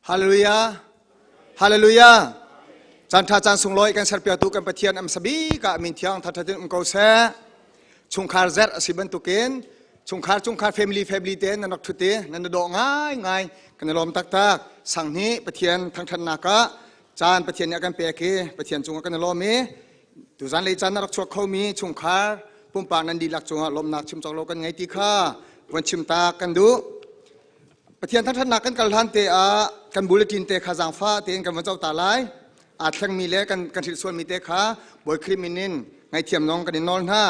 Hallelujah. Hallelujah. Caan ṭha caan sunglawi kan serpiaktu kan Pathian am sabi ka min thiang thathat in um ko seh. Chungkhar zerh a si bantukin chungkhar chungkhar family family te nan rak ṭhut i nan i dawh ngaingai kan i lawm taktak. Sang nih Pathian thangṭhatnak ah caan Pathian nih a kan pek i Pathian cungah kan i lawm i tuzan lei caan na rak chuak khomi chungkhar pumpak nan dihlak cungah lawmhnak chim cawk lo kan ngei ti kha von chim ta kan duh. Pathian thangṭhatnak kan kal hlan te ah kan bulletin te kha zaangfah tein kan von zoh ta lai. Aa thlengmi le kan kan hrilh sualmi te kha Bawi Khrih min in ngaihthiam zong kan in nawl hna.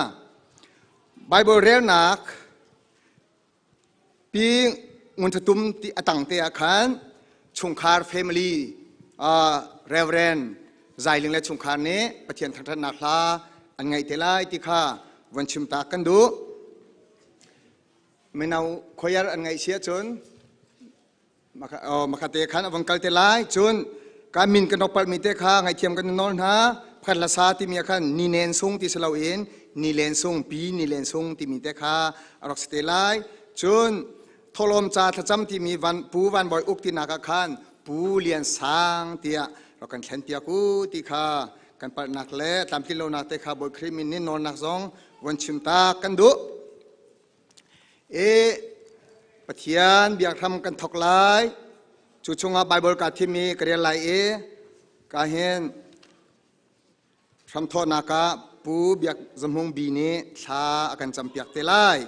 Bible relnak pi ngun tum ti a tang te ah khan chungkhar family uh, Reverend Zailing le chungkhar nih Pathian thangṭhatnak hla an ngaih te lai ti kha von chim ta kan duh. Mino choir an ngaih si ahcun makha te khan a vong kal te lai cun ka min kan rak palhmi te kha ngaihthiam kan nawl hna pakhat hlasa timi ah khan ni nen sung ti si loin ni len sung pi ni len sung timi te kha a rak si te lai cun tholom ca thlacam timi van pu van bawi uk tinak ah khan pu lian sang tiah rak kan thlen piak u ti kha kan palhnak le tlamtlin lonak te kha Bawi Khrih min nih nawlnak zong von chim ta kan duh E Pathian biakhram kan thok lai. Cu chungah Bible ka thim i ka rel lai i ka hin hramthawhnak ah Pu Biak Zamhung Bi nih thla a kan campiak te lai.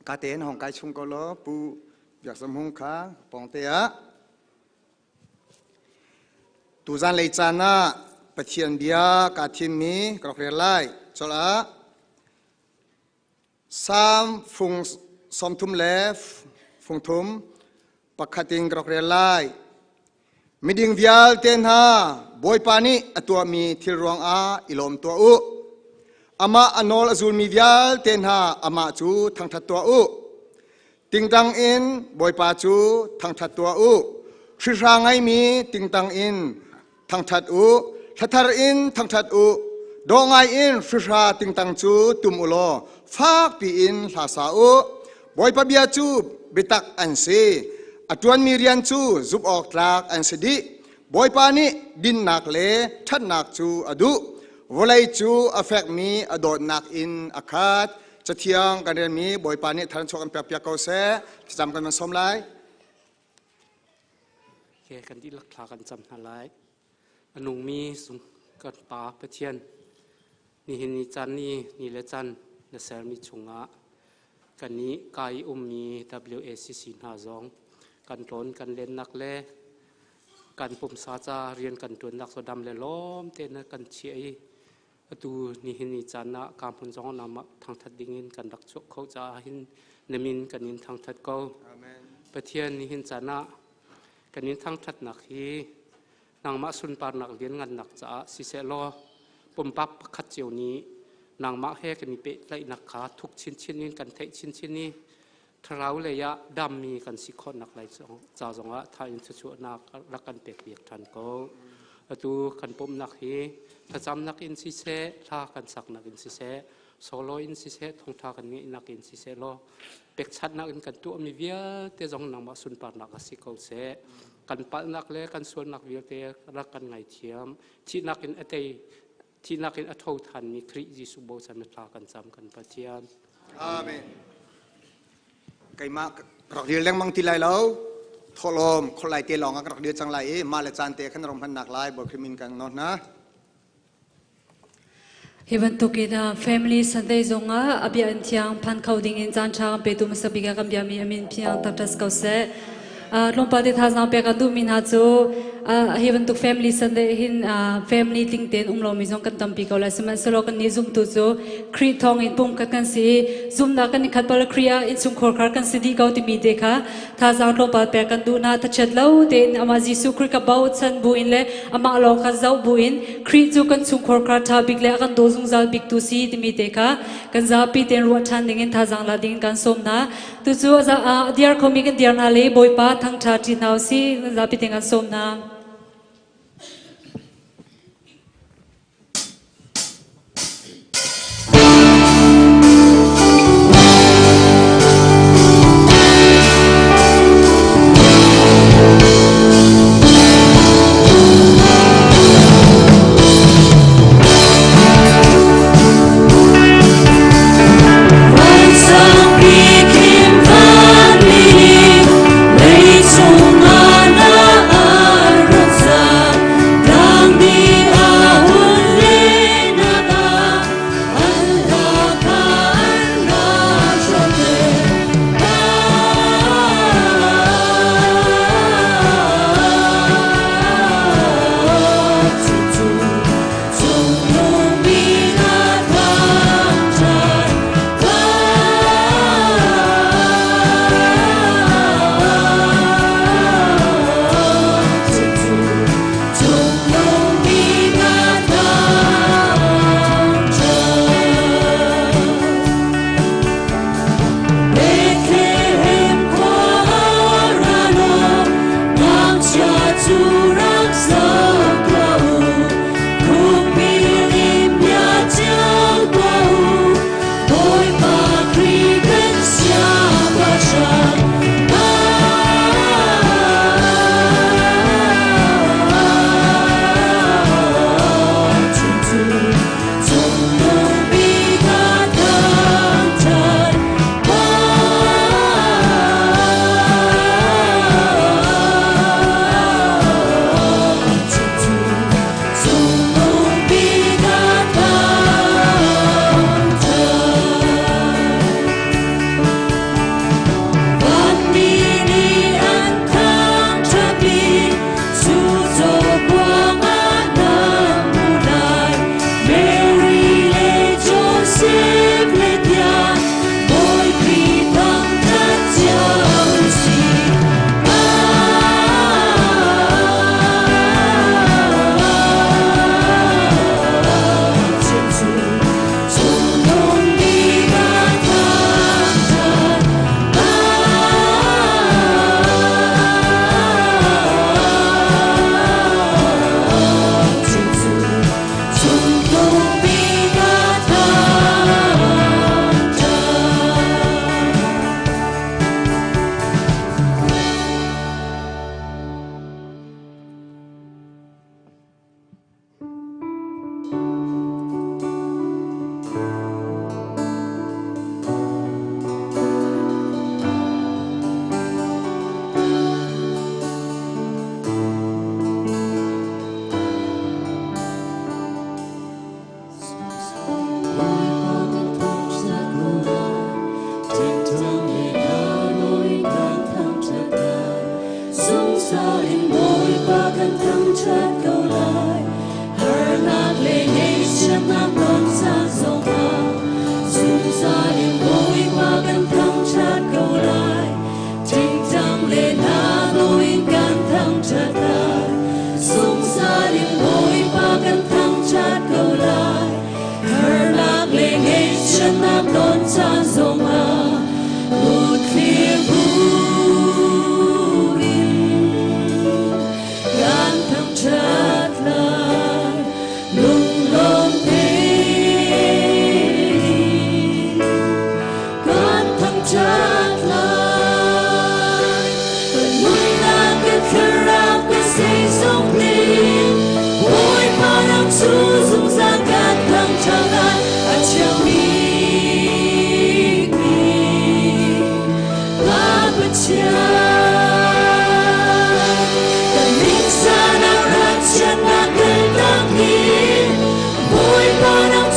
Ka tein hong kai chung ko law Pu Biak Zamhung kha pawng te ah Tuzan lei caan ah Pathian bia kaa thimmi ka rak rel lai. Colh ah Salm fung 30 le fung thum pakhat in ka rak rel lai. Miding vialte hna Bawipa nih a tuahmi thil ruangah i lawm tuah u. Amah a nawl a zulmi vialte hna amah cu thangṭhat tuah u. Tingtang in Bawipa cu thangṭhat tuah u. Hrihra ngeimi tingtang in thangṭhat u. Hlathar in thangṭhat u. Dawh ngai in hrihra tingtang cu tum u law fakpi in hla sa u. Bawipa bia cu biatak an si. A ṭuanmi rian cu zumh awk tlak an si dih. Bawipa nih dinnak le ṭhatnak cu a duh. Vawlei cu a fekmi a dawtnak in a khat. Cathiang kan relmi Bawipa nih tharchuak kan pekpiak ko seh. Thlacam kan van sawm lai. Okay, kan dihlak thla kan cam hna lai. A nungmi sung kan Pa Pathian, nihin ni caan ni ni le caan na sermi chungah kan nih kai ummi WACC hna zong kan tlawn kan lennak le kan pumsa ca rian kan ṭuannak cu dam le lawm tein kan chiah i Atu nihin ni caan ah ka hmun zong nangmah thangthat dingin kan rak chuak kho caah hin na min kan in thangthat ko. Amen. Pathian nihin caan ah kan in thangthatnak hi nangmah sunparnak lianngannak caah siseh law pumpak pakhat cio nih nangmah he kan i pehtlaihnak kha thuk chinchin in kan theih chinchin i thlarau lei ah dammi kan si khawhnak lai ca zongah tha in thluachuahnak rak kan pek piak ṭhan ko. Atu kan pumhnak hi thlacamnak in siseh, hla kan saknak in siseh, solo in siseh, thawngṭha kan ngeihnak in siseh law pekchanhnak in kan tuahmi vialte zong nangmah sunparnak a si ko seh. Kan palhnak le kan sualnak vialte rak kan ngaithiam. Thihnak in a tei thihnak in a tho thanmi Khrih Jesuh bochan thla kan cam kan Pathian. Amen. Keimah rak ril lengmang ti lai lo. Thawhlawm kholai te lawng ah ka rak dir cang lai i mah le caan te khan rom hmannak lai Bawi Khrih min kan nawl hna. Hi bantukin family Sunday zongah a bia an thiang phan kho ding in caan ṭha kan petu hmasa bik ah kan biami amin phiang takṭas ko seh. Tlawmpal te thazaang pek an duhmi hna cu hi bantuk family Sunday hin family tling tein um lomi zong kan tampi ko lai sihmanhsehlaw kan nih zumtu cu Khrih thawng in pumkhat kan si i zumnak kan i khat bal Khrih ah innchungkhar khar kan si dih ko timi te kha thazaang tlawmpal pek kan duh hna thachiat lo tein amah Jesuh Khrih ka bochan buin le amah lawng kha zoh buin Khrih cu kan chungkhar khar ṭha bik le a kan daw zungzal bik tu si timi te kha kan zapi tein ruah ṭhan dingin thazaang la dingin kan sawm hna Tucu a diar khomi kan diar hna le Bawipa thangṭha ṭi hna usih zapi te kan sawm hna.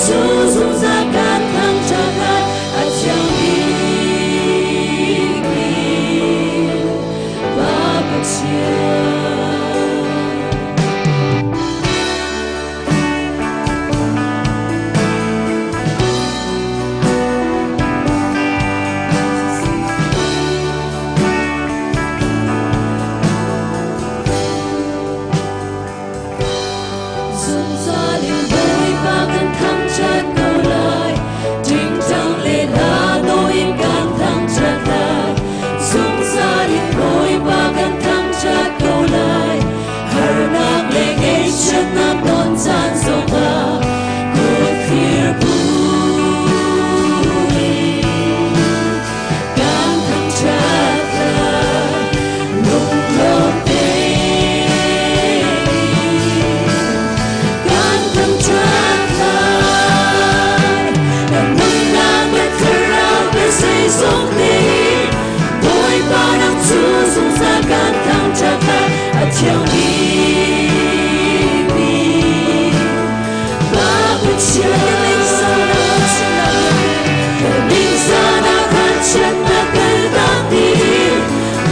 cu zungzal kan thangṭhat lai, a thiang bikmi Pa Pathian. Zungzal in Bawipa kan thangṭhat ko lai, ṭingṭang le hla dawh in kan thangṭhat lai. Zungzal in Bawipa kan thangṭhat ko lai, harnak le ngaihchiatnak ton caan zongah kut thlir buin kan thangṭhat lai. Lunglawm tein kan thangṭhat lai. Kan nunnak le thlarau le zeizong tein Bawipa nang cu zungzal kan thangṭhat lai. A thiang bikmi Pa Pathian. Ningzahnak vanchiatnak kaltak dih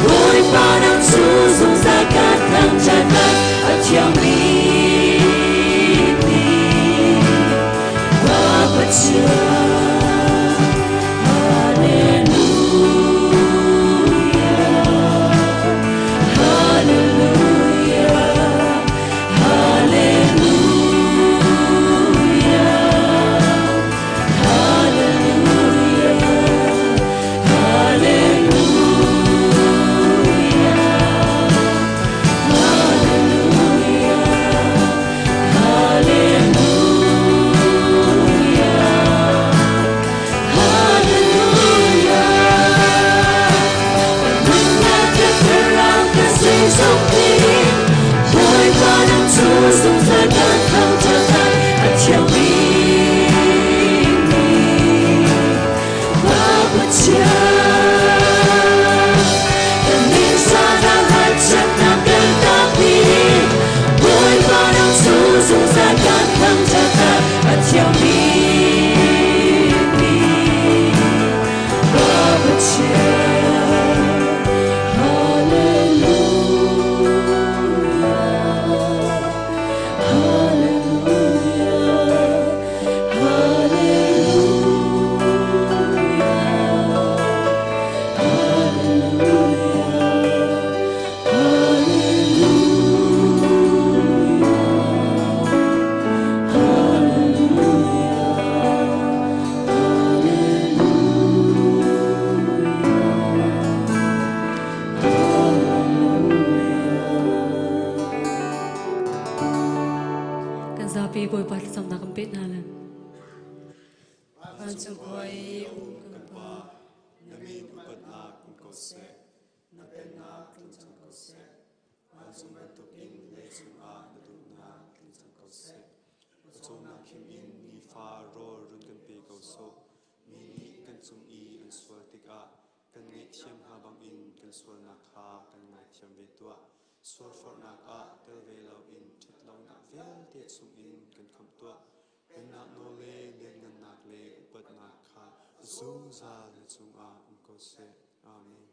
Bawipa nang cu zungzal kan thangṭhat lai. A thiang bikmi Pa Pathian. Hallelujah, Hallelujah, Hallelujah, Hallelujah, Hallelujah, Hallelujah, Hallelujah, Hallelujah. Nunnak le thlarau ka zeizong tein Bawipa nang cu zungzal kan thangṭhat lai. A thiang bikmi Pa Pathian. Kan ningzahnak vanchiatnak kaltak dih Bawipa nang cu zungzal kan thangṭhat lai. A thiang bikmi Pa Pathian. Hallelujah, Hallelujah, Hallelujah, Hallelujah, Hallelujah, Kan zapi Bawipa thlacamnak kan pek hna lai. Vancung khua i um kan Pa, na min upatnak um ko seh, na pennak tlung cang ko seh, vancung bantukin leicung ah na duhnak tling cang ko seh. Pawcawmnak khim in nifa rawl run kan pe ko sawh. Mi nih kan cung i an sual tikah kan ngaihthiam hna bangin kan sualnak kha kan ngaithiam ve tuah. Sualforhnak ah tel ve loin ṭhatlonak vialte chungin kan khamh tuah. Pennak nawl le lianngannak le upatnak kha zungzal na cungah um ko seh. Amen.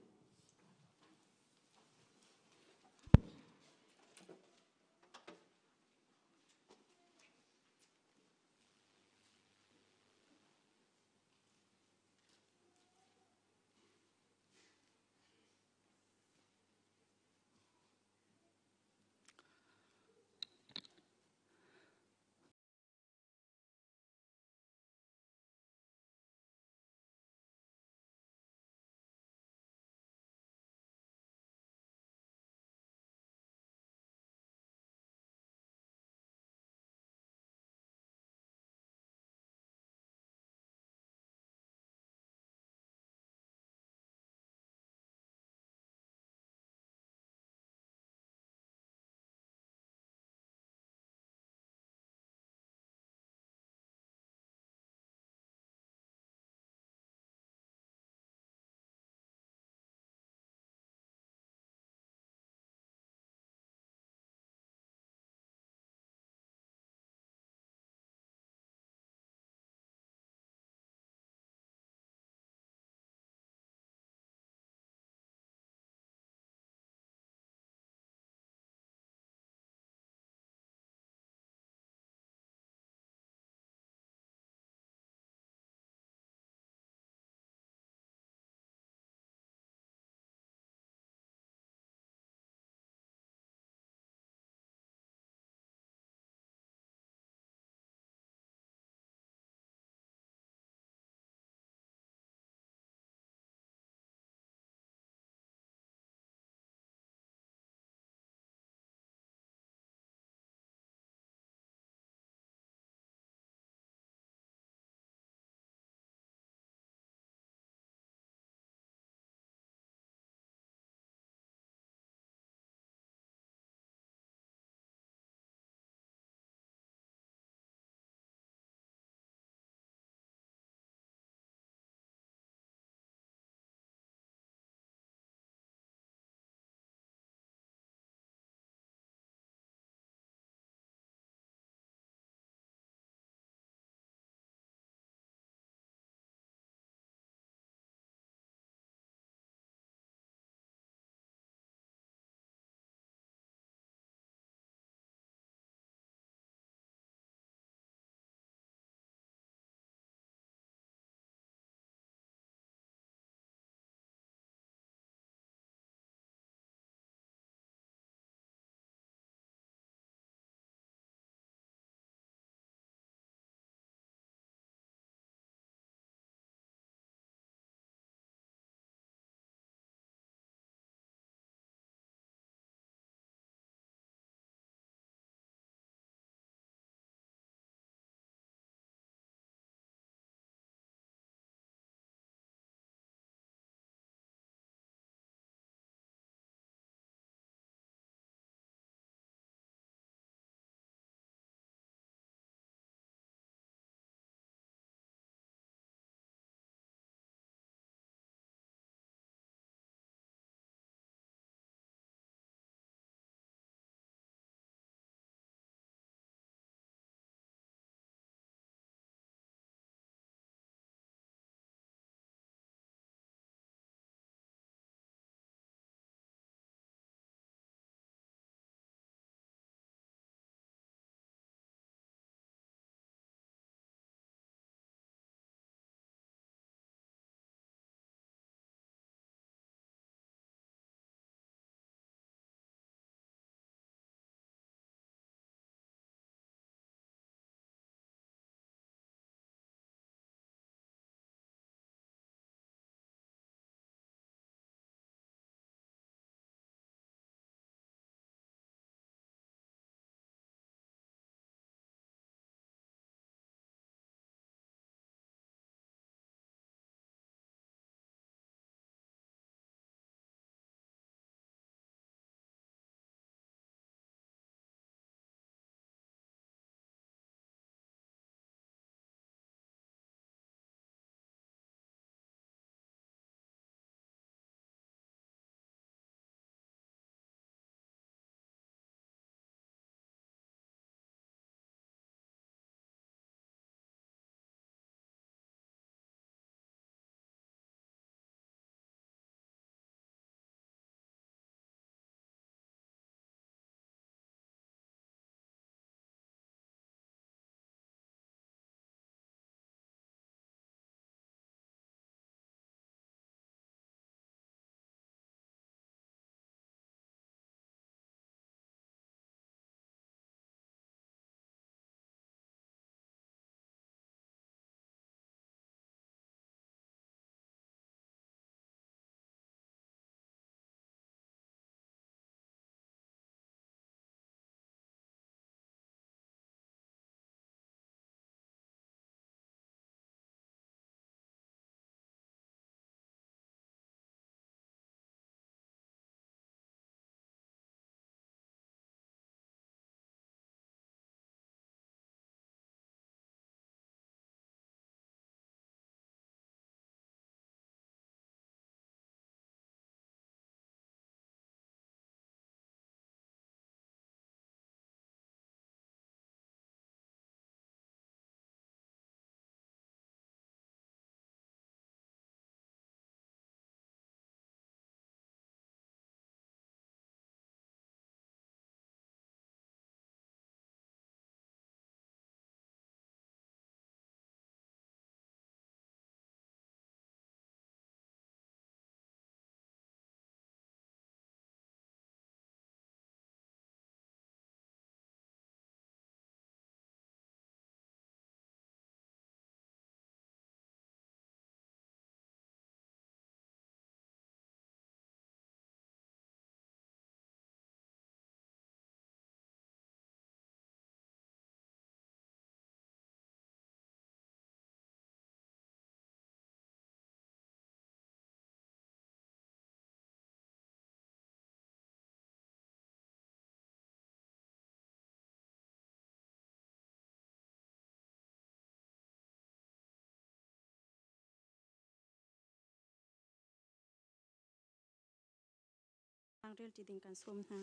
Rel ti ding kan sawm hna.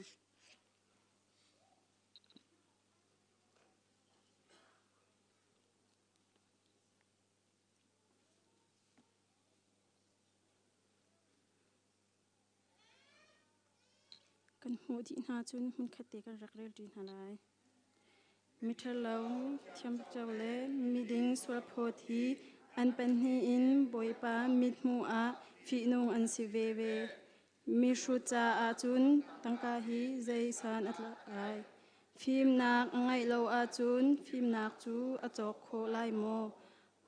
Kan hmuh dih hna cun hmunkhat te kan rak rel ṭi hna lai. Miṭhalo thiamco le miding sualphawt hi an pahnih in Bawipa mithmuh ah fihnung an si veve. Mihrut caah cun tangka hi zei san a tlak lai? Fimnak a ngeih lo ahcun fimnak cu a cawk khawh lai maw?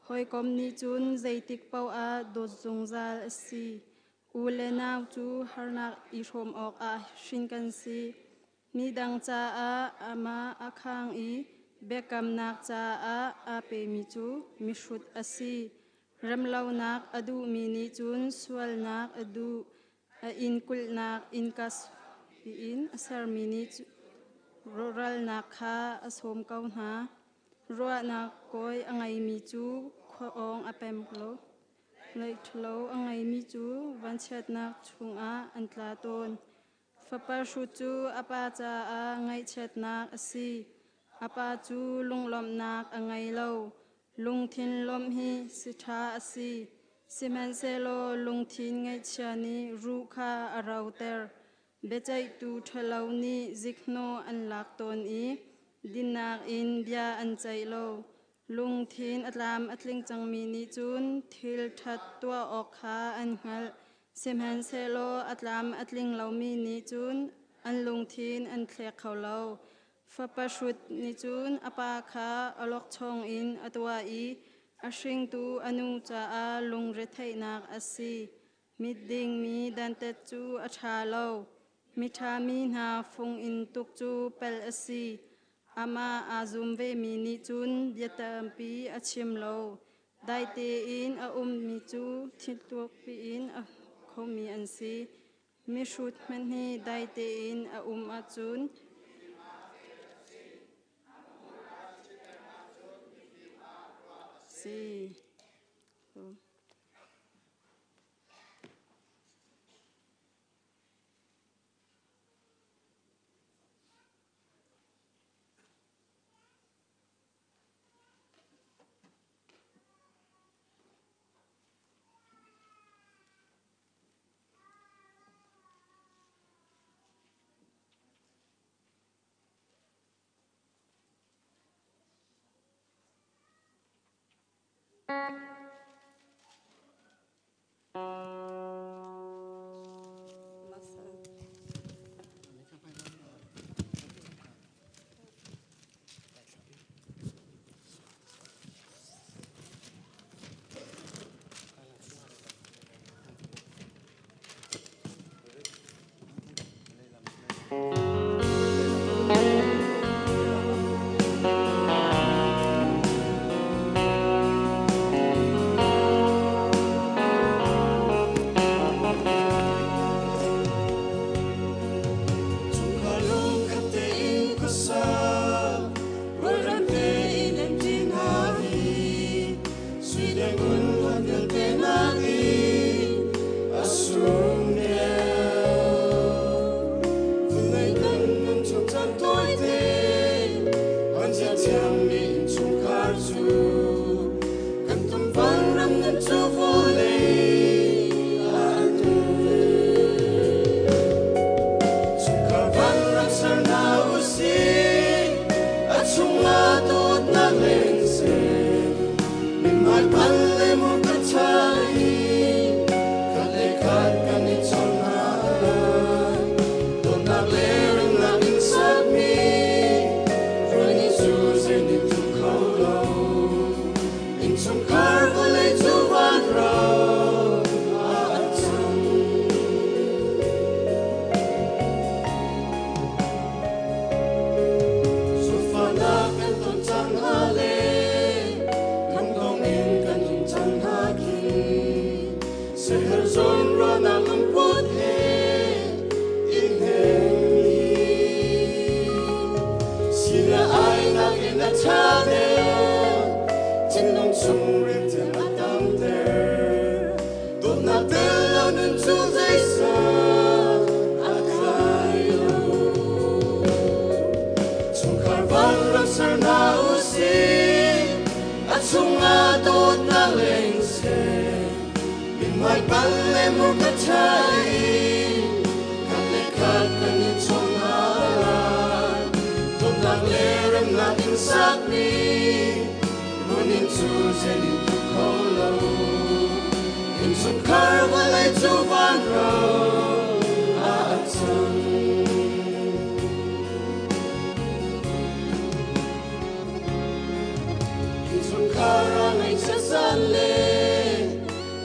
Hawikom nih cun zeitik paoh ah dawt zungzal a si. U le nau cu harnak i hrawm awkah hrin kan si. Midang caah amah a khang i biakamnak caah aa pemi cu mihrut a si. Remlonak a duhmi nih cun sualnak a duh. A inn kulhnak innka in a sermi nih rawhralnak kha a sawm ko hna. Ruahnak kawi a ngeimi cu khua awng a pem lo. Ngaihṭhalo a ngeimi cu vanchiatnak chungah an tla tawn. Fapa hrut cu a pa caah ngaihchiatnak a si. A pa cu lunglawmhnak a ngei lo. Lungthin lawmh hi siṭha a si. Sihmanhsehlaw lungthin ngaihchia nih ruh kha a roter. Biaceihtu ṭhalo nih ziknawh an lak tawn i dinnak in bia an ceih lo. Lungthin a tlam a tling cangmi nih cun thil ṭhat tuah awk kha an hngalh. Sihmanhsehlaw a tlam a tling lomi nih cun an lungthin an thlek kho lo. Fapa hrut nih cun a pa kha awlokchong in a tuah i a hringtu a nu caah lungretheihnak a si. Miding mi dantat cu a ṭha lo. Miṭha mi hna fung in tuk cu palh a si. Amah aa zum vemi nih cun bia tampi a chim lo. Dai tein a ummi cu thiltuak piin a khomi an si. Mihrut hmanh hi dai tein a um ahcun si. seh. Mithmai pal le murka ṭha in khat le khat kan i chawn hna lai. Dawtnak le remnak in sakmi runin cu zei nih tluk kho lo. Innchungkhar vawlei cu vanro ah a cang. Innchungkhar ah ngaihchiat caan le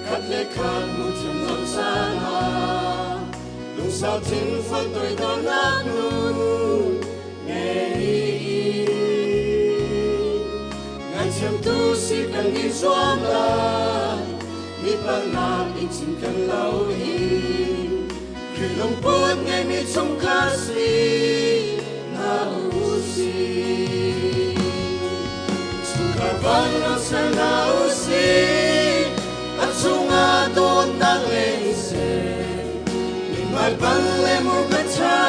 khat le khat hmuhthiam lo caan ah lungsau thinfual toidornak nun ngei Ngaihthiamtu si kan i zuam lai, mi palhnak i cinken loin. Khrih lungput ngeimi chungkhar si hna u sih. Chungkhar vanram ser hna u sih, a chungah dawtnak leng seh. Mithmai pang le murka ṭha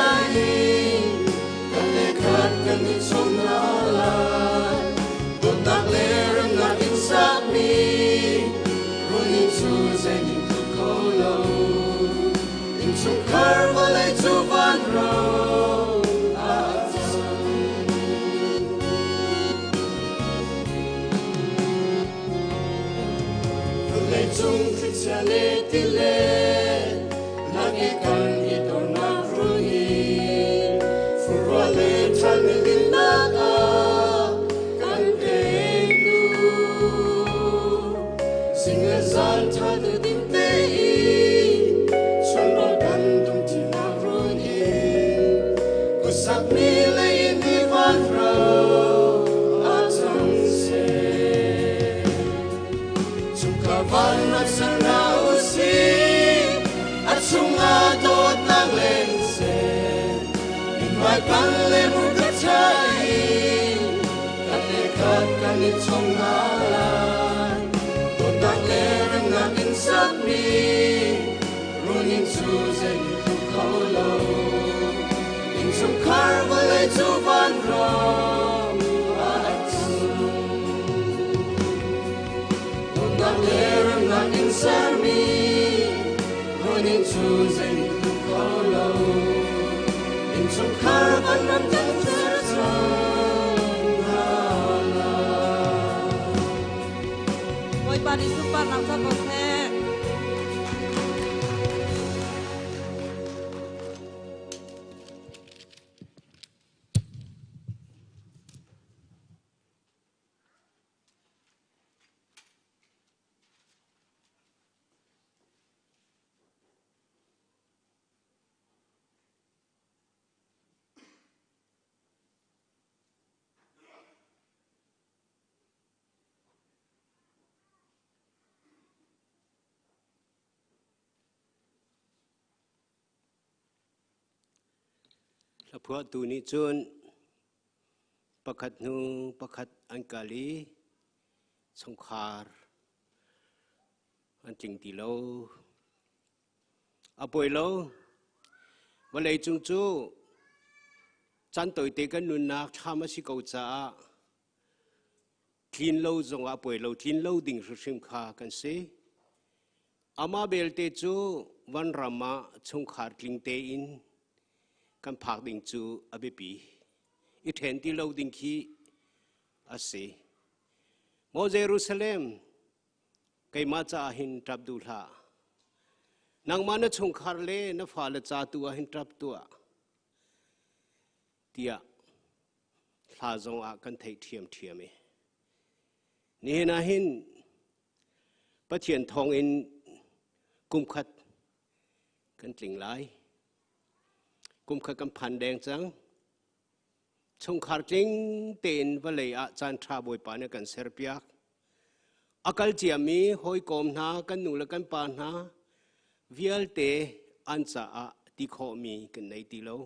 in kan le khat kan i chawm hna lai. Dawtnak le remnak in sakmi runin cu zei nih tluk kho lo. Innchungkhar vawlei cu vanro ah a cang. Vawleicung thlichia le tilet lak i kan i dornak runin furruah le ṭhal ni linnak ah kan pektu. Zing le zan ṭha tu ding tein chunrawl kan dumṭinak runin kutsak mi lei in i vanro a cang seh. Chungkhar vanrak ser hna u sih, a chungah dawtnak leng seh. Mithmai pang le murka ṭha in khat le khat kan i chawm hna lai. Dawtnak le remnak in sakmi runin cu zei nih tluk kho lo. Innchungkhar vawlei cu vanram ah a cang. Dawtnak le remnak in sermi runin cu zei nih tluk kho lo. Innchungkhar vanram kan ser cang hna lai. Bawipa nih sunparnak co ko seh. Hlaphuahtu nih cun pakhat hnu pakhat an kal i chungkhar an tling ti lo. A poi lo. Vawlei cung cu caan tawite kan nunnak thlam a si ko caah tlin lo zongah poi lo, tlin lo ding hrimhrim kha kan si. Amah belte cu vanram ah chungkhar tling tein kan phak ding cu a biapi. I ṭhen ti lo ding khi a si. Maw Jerusalem, keimah caah hin ṭap duh hlah. Nangmah na chungkhar le na fale ca tu ah hin ṭap tuah tiah hla zong ah kan theih ṭhiamṭhiam i nihin ah hin Pathian thawngin kumkhat kan tling lai. Kumkhat kan phan deng cang. Chungkhar tling tein vawlei ah caan ṭha Bawipa nih kan serpiak. A kal ciami hawikom hna, kan nu le kan pa hna vialte an caah ti khawhmi kan nei ti lo.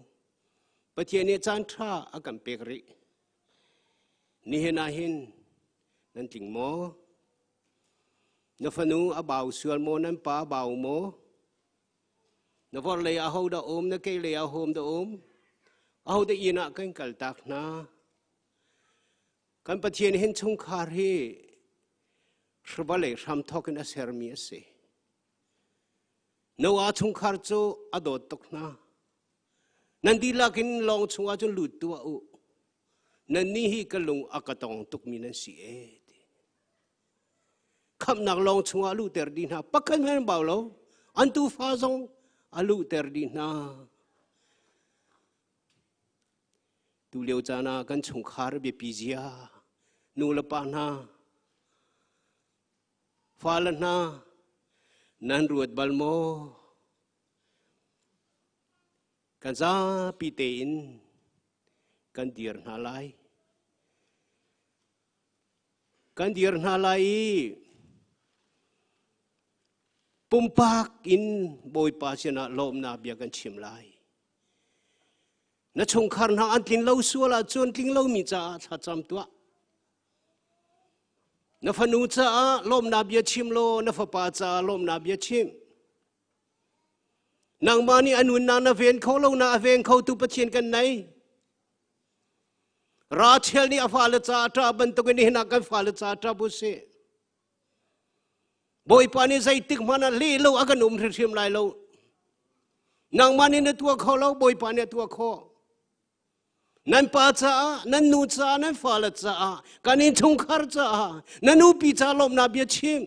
Pathian nih caan ṭha a kan pek rih. Nihin ah hin nan tling maw? Na fanu a bau sual maw? Nan pa a bau maw? Na vor lei ah ho dah um? Na ke lei ah hom dah um? Aho dah inn ah kan kal tak hna? Kan Pathian hin chungkhar hi Vawlei hramthawk in a sermi a si. Noah chungkhar cu a dawt tuk hna. Nan dihlak in lawng chungah cun lut tuah u. Nannih hi ka lung a ka tong tukmi nan si e. Ti. Khamhnak lawng chungah luhter dih hna. Pakhat hmanh bau lo. An tufa zong a luhter dih hna. Tu lio caan ah kan chungkhar biapi zia nu le pa hna fale hna nan ruat bal maw? Kan zapi tein kan dir hna lai. Kan dir hna lai i pumpak in Bawipa sinah lawmnak bia kan chim lai. Na chungkhar hna an tlin lo sual ahcun tling lomi caah thlacam tuah. Na fanu caah lawmnak bia chim law na fapa caah lawmnak bia chim. Nangmah nih a nunnak na ven kho lo na a veng khotu Pathian kan nei. Rachel nih a fale caah ṭah bantukin nihin ah kan fale caah ṭap u sih. Bawipa nih zeitik hmanh ah leh lo a kan um hrimhrim lai lo. Nangmah nih na tuah kho lo, Bawipa nih a tuah khawh. Nan pa caah, nan nu caah, nan fale caah, kan innchungkhar caah, na nupi caah lawmhnak bia chim.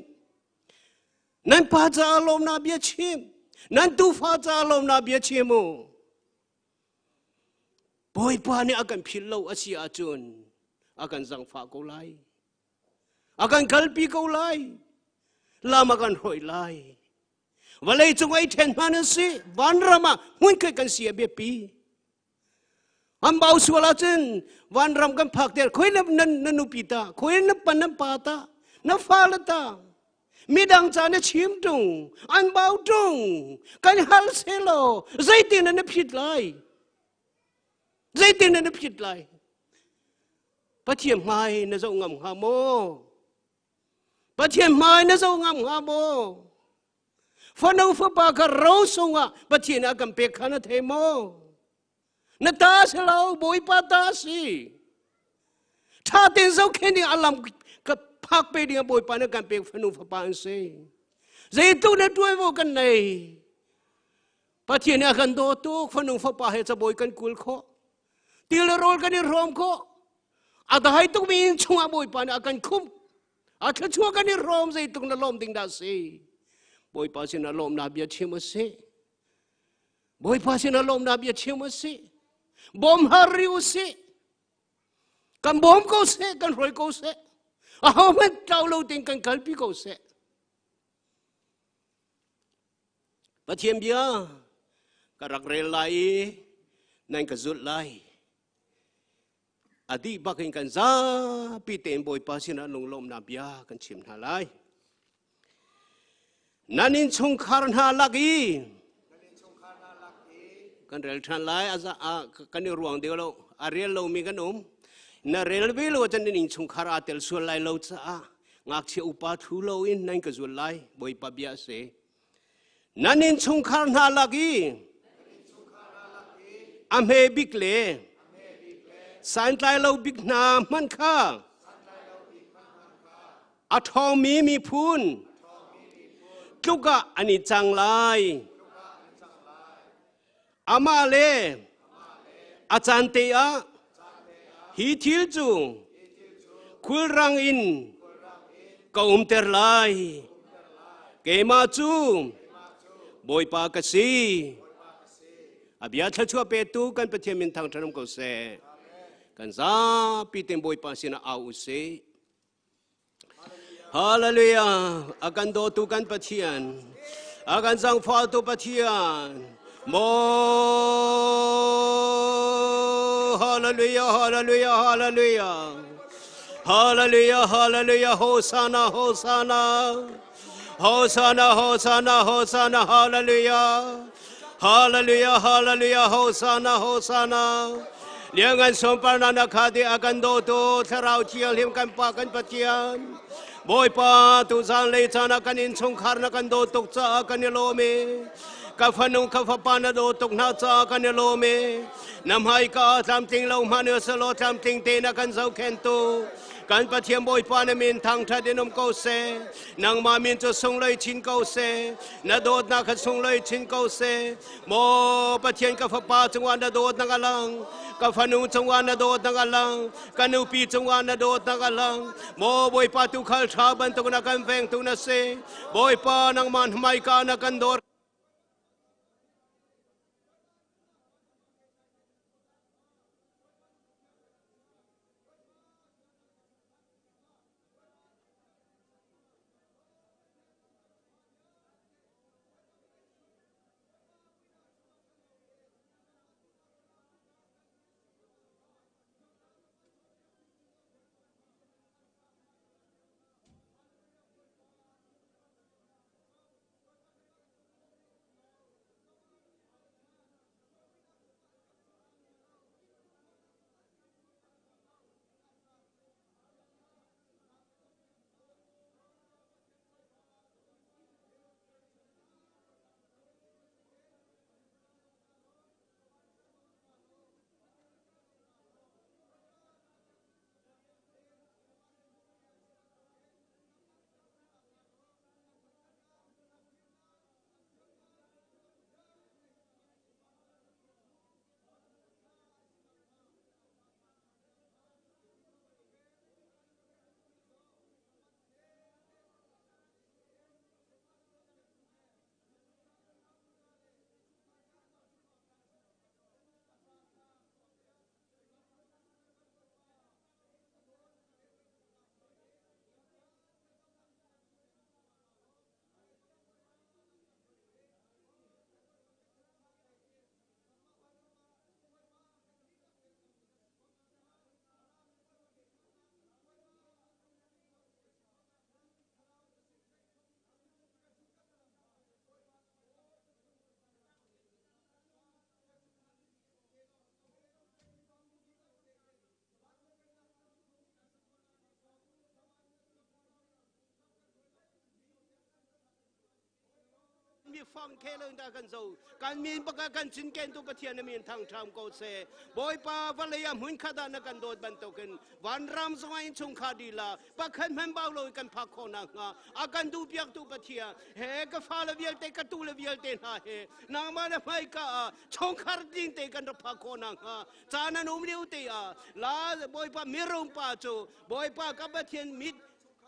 Nan pa caah lawmhnak bia chim. Nan tufa caah lawmhnak bia chim u. Bawipa nih a kan philh lo a si ahcun a kan zangfah ko lai. A kan kalpi ko lai. Lam a kan hruai lai. Vawlei cung ei ṭhen hmanh an si. Vanram ah hmunkhat kan si a biapi. An bau sual ahcun vanram kan phak ter khoi na na nupi ta, khoi na pan nan pa ta, na fale ta. Midang ca na chim ṭung, an bau ṭung, kan hal selaw zeitin na phit lai? Zeitin na phit lai? Pathian hmai na zoh ngam hnga maw? Pathian hmai na zoh ngam hnga maw? Fano fapa kha ro sungah Pathian a kan pek kha na thei maw? Na ta si lo, Bawipa ta si. Ṭha tein zohkhenh ding a lam ka phak pe ding Bawipa na kan pek fanu fapa an si. Zeitluk na ṭuanvo kan nei. Pathian nih a kan daw tuk fanu fapa he cabawi kan kul khawh. Til le rawl kan i hrawm khawh. A dai tukmi inn chungah Bawipa nih a kan khumh. A thluachuah kan i hrawm zeitluk na lawm ding dah si. Bawipa sinah lawmnak bia chim u sih. Bawipa sinah lawmnak bia chim u sih. Bawm har ri u sih. Kan bawm ko seh, kan hruai ko seh. Ahohmanh tlau lo tein kan kalpi ko seh. Pathian bia ka rak rel lai i nan ka zulh lai. A dih bak in kan zapi tein Bawipa sinah lunglawmhnak bia kan chim hna lai. Nan innchungkhar hna lak i kan rel ṭhan lai kan i ruang deuh lo a rel lomi kan um na rel ve lo ahcun nan innchungkhar aa tel sual lai lo caah ngakchia upa thu loin nan ka zul lai Bawipa bia a si nan innchungkhar hna lak i a hme bik le santlai lo bik hna hmanh kha a ṭhawngmi miphun tluk ah an i cang lai amah le a caan te ah hi thil cu khulrang in ka umter lai. Keimah cu Bawipa ka si. A bia thluachuah petu kan Pathian min thangṭhat um ko seh. Kan zapi tein Bawipa sinah au u sih. Hallelujah. A kan dawtu kan Pathian. A kan zangfahtu Pathian. Mo Hallelujah, hallelujah, hallelujah. Hallelujah, hallelujah, Hosanna, Hosanna. Hosanna, Hosanna, Hosanna, hallelujah. Hallelujah, hallelujah, Hosanna, Hosanna. Liangan sunparnak na kha di a kan dawtu Thlarau Thianghlim kan Pa kan Pathian. Bawipa tuzan lei caan ah kan innchungkhar na kan dawt tuk caah kan i lawm i ka fanu ka fapa na dawt tuk hna caah kan i lawm i na hmaika tlamtling lo hmanh selaw tlamtling te na kan zohkhentu. Kan Pathian Bawipa na min thangṭhat in um ko seh. Nangmah min cu sunglawi chin ko seh. Na dawtnak kha sunglawi chin ko seh. Maw Pathian ka fapa cungah na dawtnak a lang. Ka fanu cungah na dawtnak a lang. Ka nupi cungah na dawtnak a lang. Maw Bawipa tuukhal ṭha bantuk na kan vengtu na si. Bawipa nangmah hmaika na kan dawr. Mi fang khe lo da kan zo kan min baka kan cinken tu Pathian na min thang tham ko se. Bawipa, vawlei ah hmun khat ah na kan dawt bantukin vanram zongah in chungkhar dila pakhat hman bau lo kan phak khawh nakhnga a kan duh piak tu Pathian he, ka fale vialte, ka tu le vialte hna he nangmah na hmaika ah chungkhar ding te kan rak phak khawh nakhnga caan an um lio te ah la. Bawipa, mirum pa cu Bawipa ka Pathian mit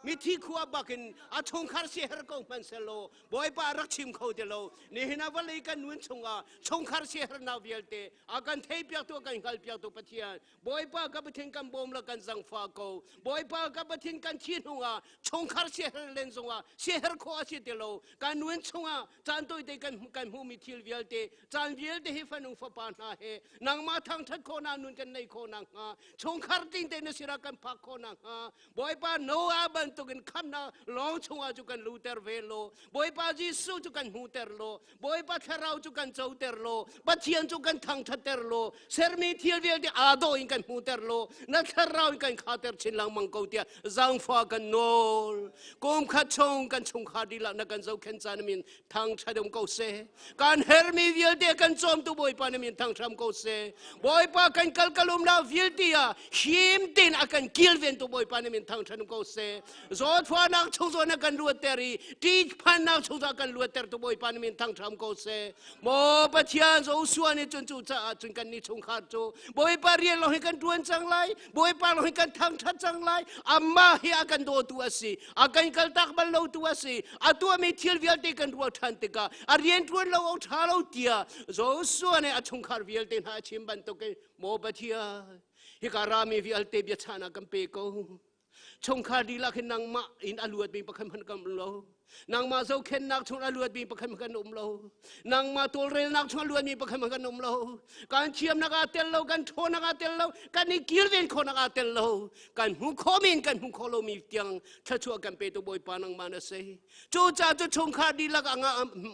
mithi khua bakin a chungkhar si her ko hmanh selaw Bawipa rak chim kho ti lo. Nihin ah vawlei kan nun chungah chungkhar si hernak vialte a kan thei piak tu, kan hngal piak tu Pathian, Bawipa ka Pathian, kan bawm la, kan zangfa ko. Bawipa ka Pathian, kan thi hnungah chungkhar si her len zongah si her khawh a si ti lo. Kan nun chungah caan tawite kan hmuhmi thil vialte, caan vialte hi fanu fapa hna he nangmah thangthat khawhnak nun kan neih khawh nakhnga, chungkhar ting te na sira kan phak khawh nakhnga, Bawipa, Noah bantukin khamnak lawng chungah cu kan luter ve law, Bawipa Jesuh cu kan hmuter law, Bawipa Thlarau cu kan coter law, Pathian cu kan thangṭhatter law, sermi thil vialte aa dawh in kan hmuter law, na Thlarau in kan khater chin lengmang ko tiah zaangfah kan nawl. Kum khat chung kan chungkhar dihlak na kan zohkhenh caan min thangṭhat um ko seh. Kan hermi vialte kan cawmtu Bawipa na min thangṭham ko seh. Bawipa, kan kal kalumnak vialte ah him tein a kan kilventu Bawipa na min thangṭhat um ko seh. Zawtfahnak chung zawn a kan luatter i ṭihphannak chung zawn a kan luattertu Bawipa na min thangṭham ko seh. Maw Pathian, Joshua nih cun cu caah cun kan nih chungkhar cu Bawipa rian lawng hi kan ṭuan cang lai, Bawipa lawng hi kan thangṭhat cang lai. Amah hi a kan dawtu a si, a kan kaltak bal lo tu a si. A tuahmi thil vialte kan ruah ṭhan tikah a rian ṭuan lo awk ṭha lo tiah Joshua nih a chungkhar vialte hna a chim bantukin, maw Pathian, hika rami vialte biachahnak kan pe ko. Chungkhar dihlak hin nangmah in a luatmi pakhat hmanh kan um lo. Nangmah zohkhenhnak chung a luatmi pakhat hmanh kan um lo. Nangmah tawlrelnak chung a luatmi pakhat hmanh kan um lo. Kan thiamnak aa tel lo, kan ṭhawnnak aa tel lo, kan i kilven khawhnak aa tel lo. Kan hmu khawhmi in kan hmu khawh lomi tiang thluachuah kan petu Bawipa nangmah na si. Cucaah cu chungkhar dihlak a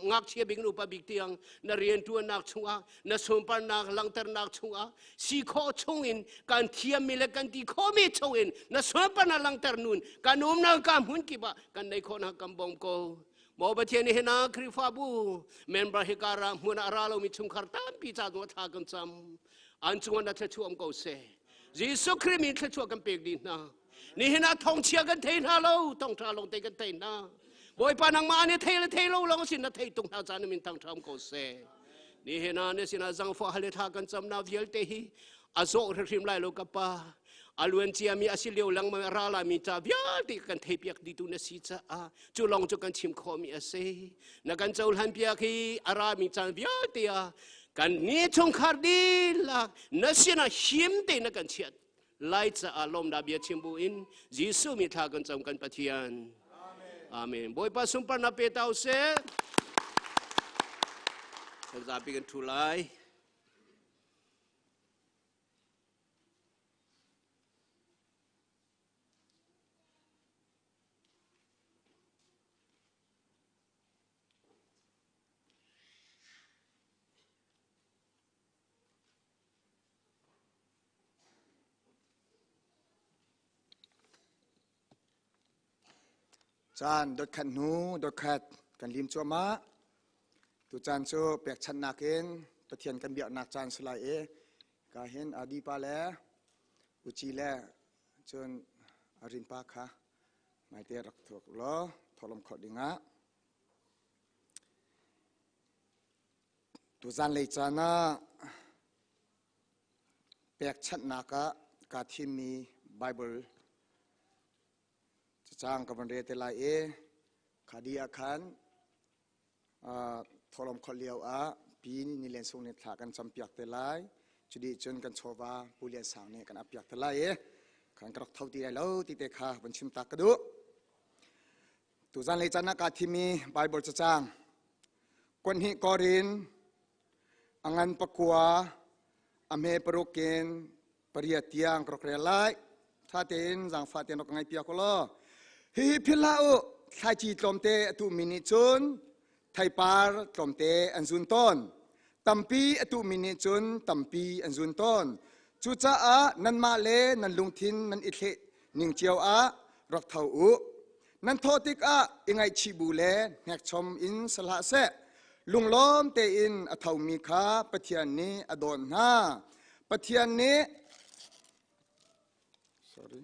ngakchia bik in upa bik tiang na rianṭuannak chungah, na sunparnak langhternak chungah si khawh chungin, kan thiammi le kan ti khawhmi chungin na sunparnak langhter nun kan umnak ka hmun kip ah kan nei khawhnak kan bawm ko. Maw Pathian, hi na Khrihfabu member hi ka ra hmun ah ra lomi chungkhar tampi ca zong thla kan cam. An cungah na thluachuah um ko seh. Jesuh Khrih min thluachuah kan pek dih hna. Nihin ah thawngchia kan thei hna lo, thawngṭha lawngte kan thei hna. Bawipa nangmah nih thei le thei lo lawng sin na thei tung hna caan min thangṭha um ko seh. Nihin ah na sinah zangfah hal le thla kan camnak vialte hi a zawh hrimhrim lai lo ka pa. A luan ciami a si lio lengmang a ra laimi ca vialte kan theipiak dihtu na si caah cu lawng cu kan chim khawhmi a si. Na kan cohlan piak hi a rami caan vialte ah kan ni chungkhar dihlak na sinah him tein na kan chiah lai caah lawmnak bia chim bu in Jesuh mi thla kan cam kan Pathian. Amen. Bawipa sunparnak pe ta usih. Kan zapi kan thu lai. Caan dotkhat hnu dotkhat kan lim cuahmah. Tucaan cu pekchanhnak in Pathian kan biaknak caan si lai i ka hin Adi pa le Uci le cun Arin pa kha maite rak thuak law thawhlawm khawh dingah Tuzanlei caan ah pekchanhnak ah kaa thimmi Baibal cacang ka van rel te lai i khadi ah khan thawhlawm kholh lio ah pi Ni Len Sung nih thla kan campiak te lai. Cudi cun kan chawva Pu Lian Sang nih kan appiak te lai i khan ka rak tho ti lai lo ti te kha van chim tak ka duh. Tuzanlei caan ah kaa thimmi Baibal cacang kuanhnih Korin a ngan pakua a hme paruk in pariat tiang ka rak rel lai. Ṭha tein zaangfah tein rak ka ngaihpiak u law. Hihi philh hlah u, thlaici tlawmte a tuhmi nih cun theipar tlawmte an zun tawn. Tampi a tuhmi nih cun tampi an zun tawn. Cucaah nanmah le nan lungthin nan i thleh ning cio ah rak tho u. Nan thawh tikah i ngaihchih bu le hnekchom in si hlah seh. Lunglawm tein a thomi kha Pathian nih a dawt hna. Pathian nih sorry.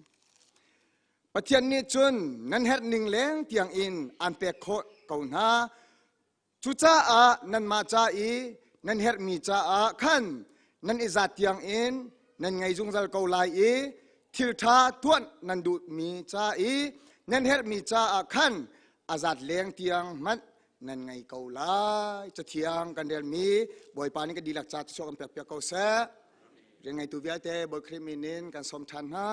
Pathian nih cun nan herh ning leng tiang in aan pek khawh ko hna. Cucaah nanmah ca i nan herhmi caah khan nan i zat tiangin nan ngei zungzal ko lai i thil ṭha tuah nan duhmi ca i nan herhmi caah khan a zat leng tiang hmanh nan ngei ko lai. Cathiang kan relmi Bawipa nih kan dihlak ca thluachuah kan pekpiak ko seh. Rian ngeitu vialte Bawi Khrih min in kan sawm ṭhan hna.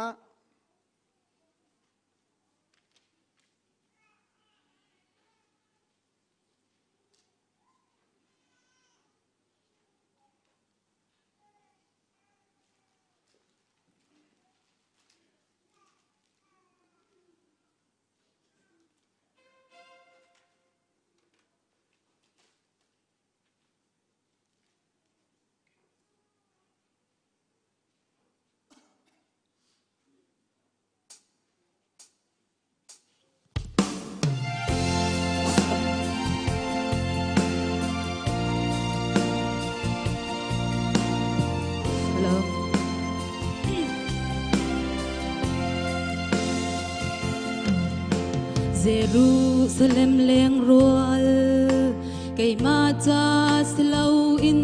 Jerusalem leng rual keimah ca si loin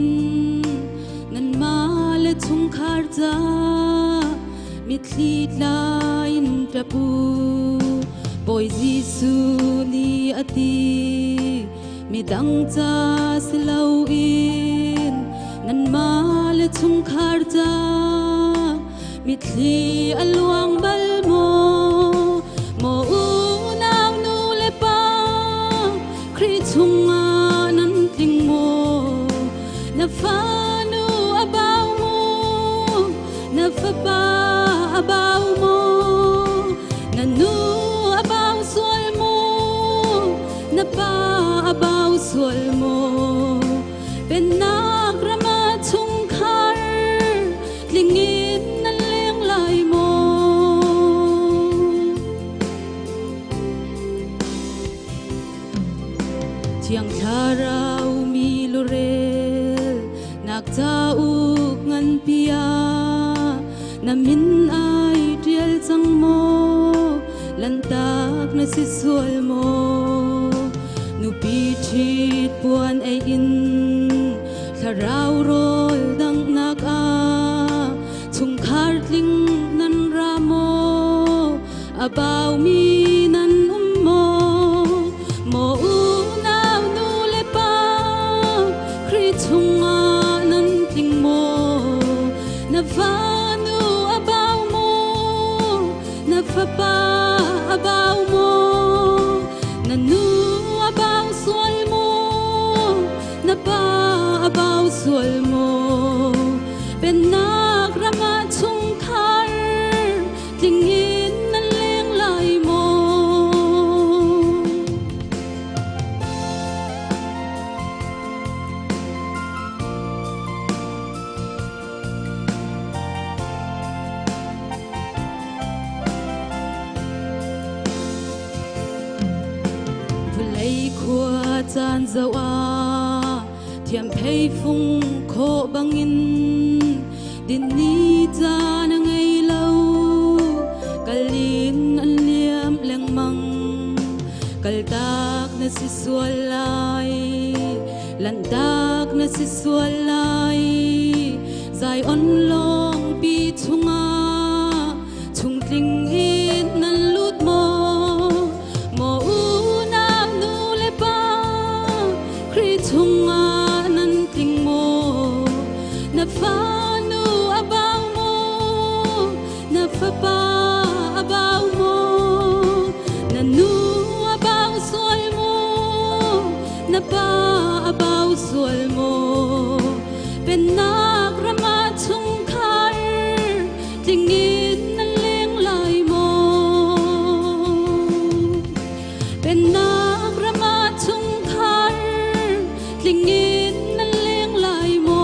nanmah le chungkhar ca mitthli tla in ṭap u. Bawi Jesuh nih a ti, midang ca si loin nanmah le chungkhar ca mitthli a luang bal maw? Maw unau nu le pa, Khrih chungah nan tling maw? Na fanu a bau maw? Na fapa a bau maw? Na nu a bau sual maw? Na pa a bau sual maw? Pennak ram ah chungkhar tling in nan leng lai maw? Thiang Thlarau mi lurel nak cauk nganpi ah na min ai ṭial cang maw? Lantak na si sual maw? Nupi ṭhit puan ei in thlarau rawl danghnak ah chungkhar tling nan ra maw? A baumi nan um maw? Maw unau nu le pa Khrih chungah nan tling maw? Na fanu a bau maw? Na fapa a bau maw? Na nu a bau sual maw? Na pa a bau sual maw? Pennak ram ah chungkhar tling in nan leng lai maw? Vawlei khua caan zoh ah thiamphei fung khawh bangin dinni caan a ngei lo kalin an liam lengmang kaltak na si sual lai lanhtak na si sual lai Zion lawngpi chungah chungtling in nan lut maw? Maw unau nu le pa Khrih chungah nan tling maw? Na fanu a bau maw? Na fapa a bau maw? Na nu a bau sual maw? Na pa a bau sual maw? Pennak ram ah chungkhar tling in nan leng lai maw? Pennak ram ah chungkhar tling in nan leng lai maw?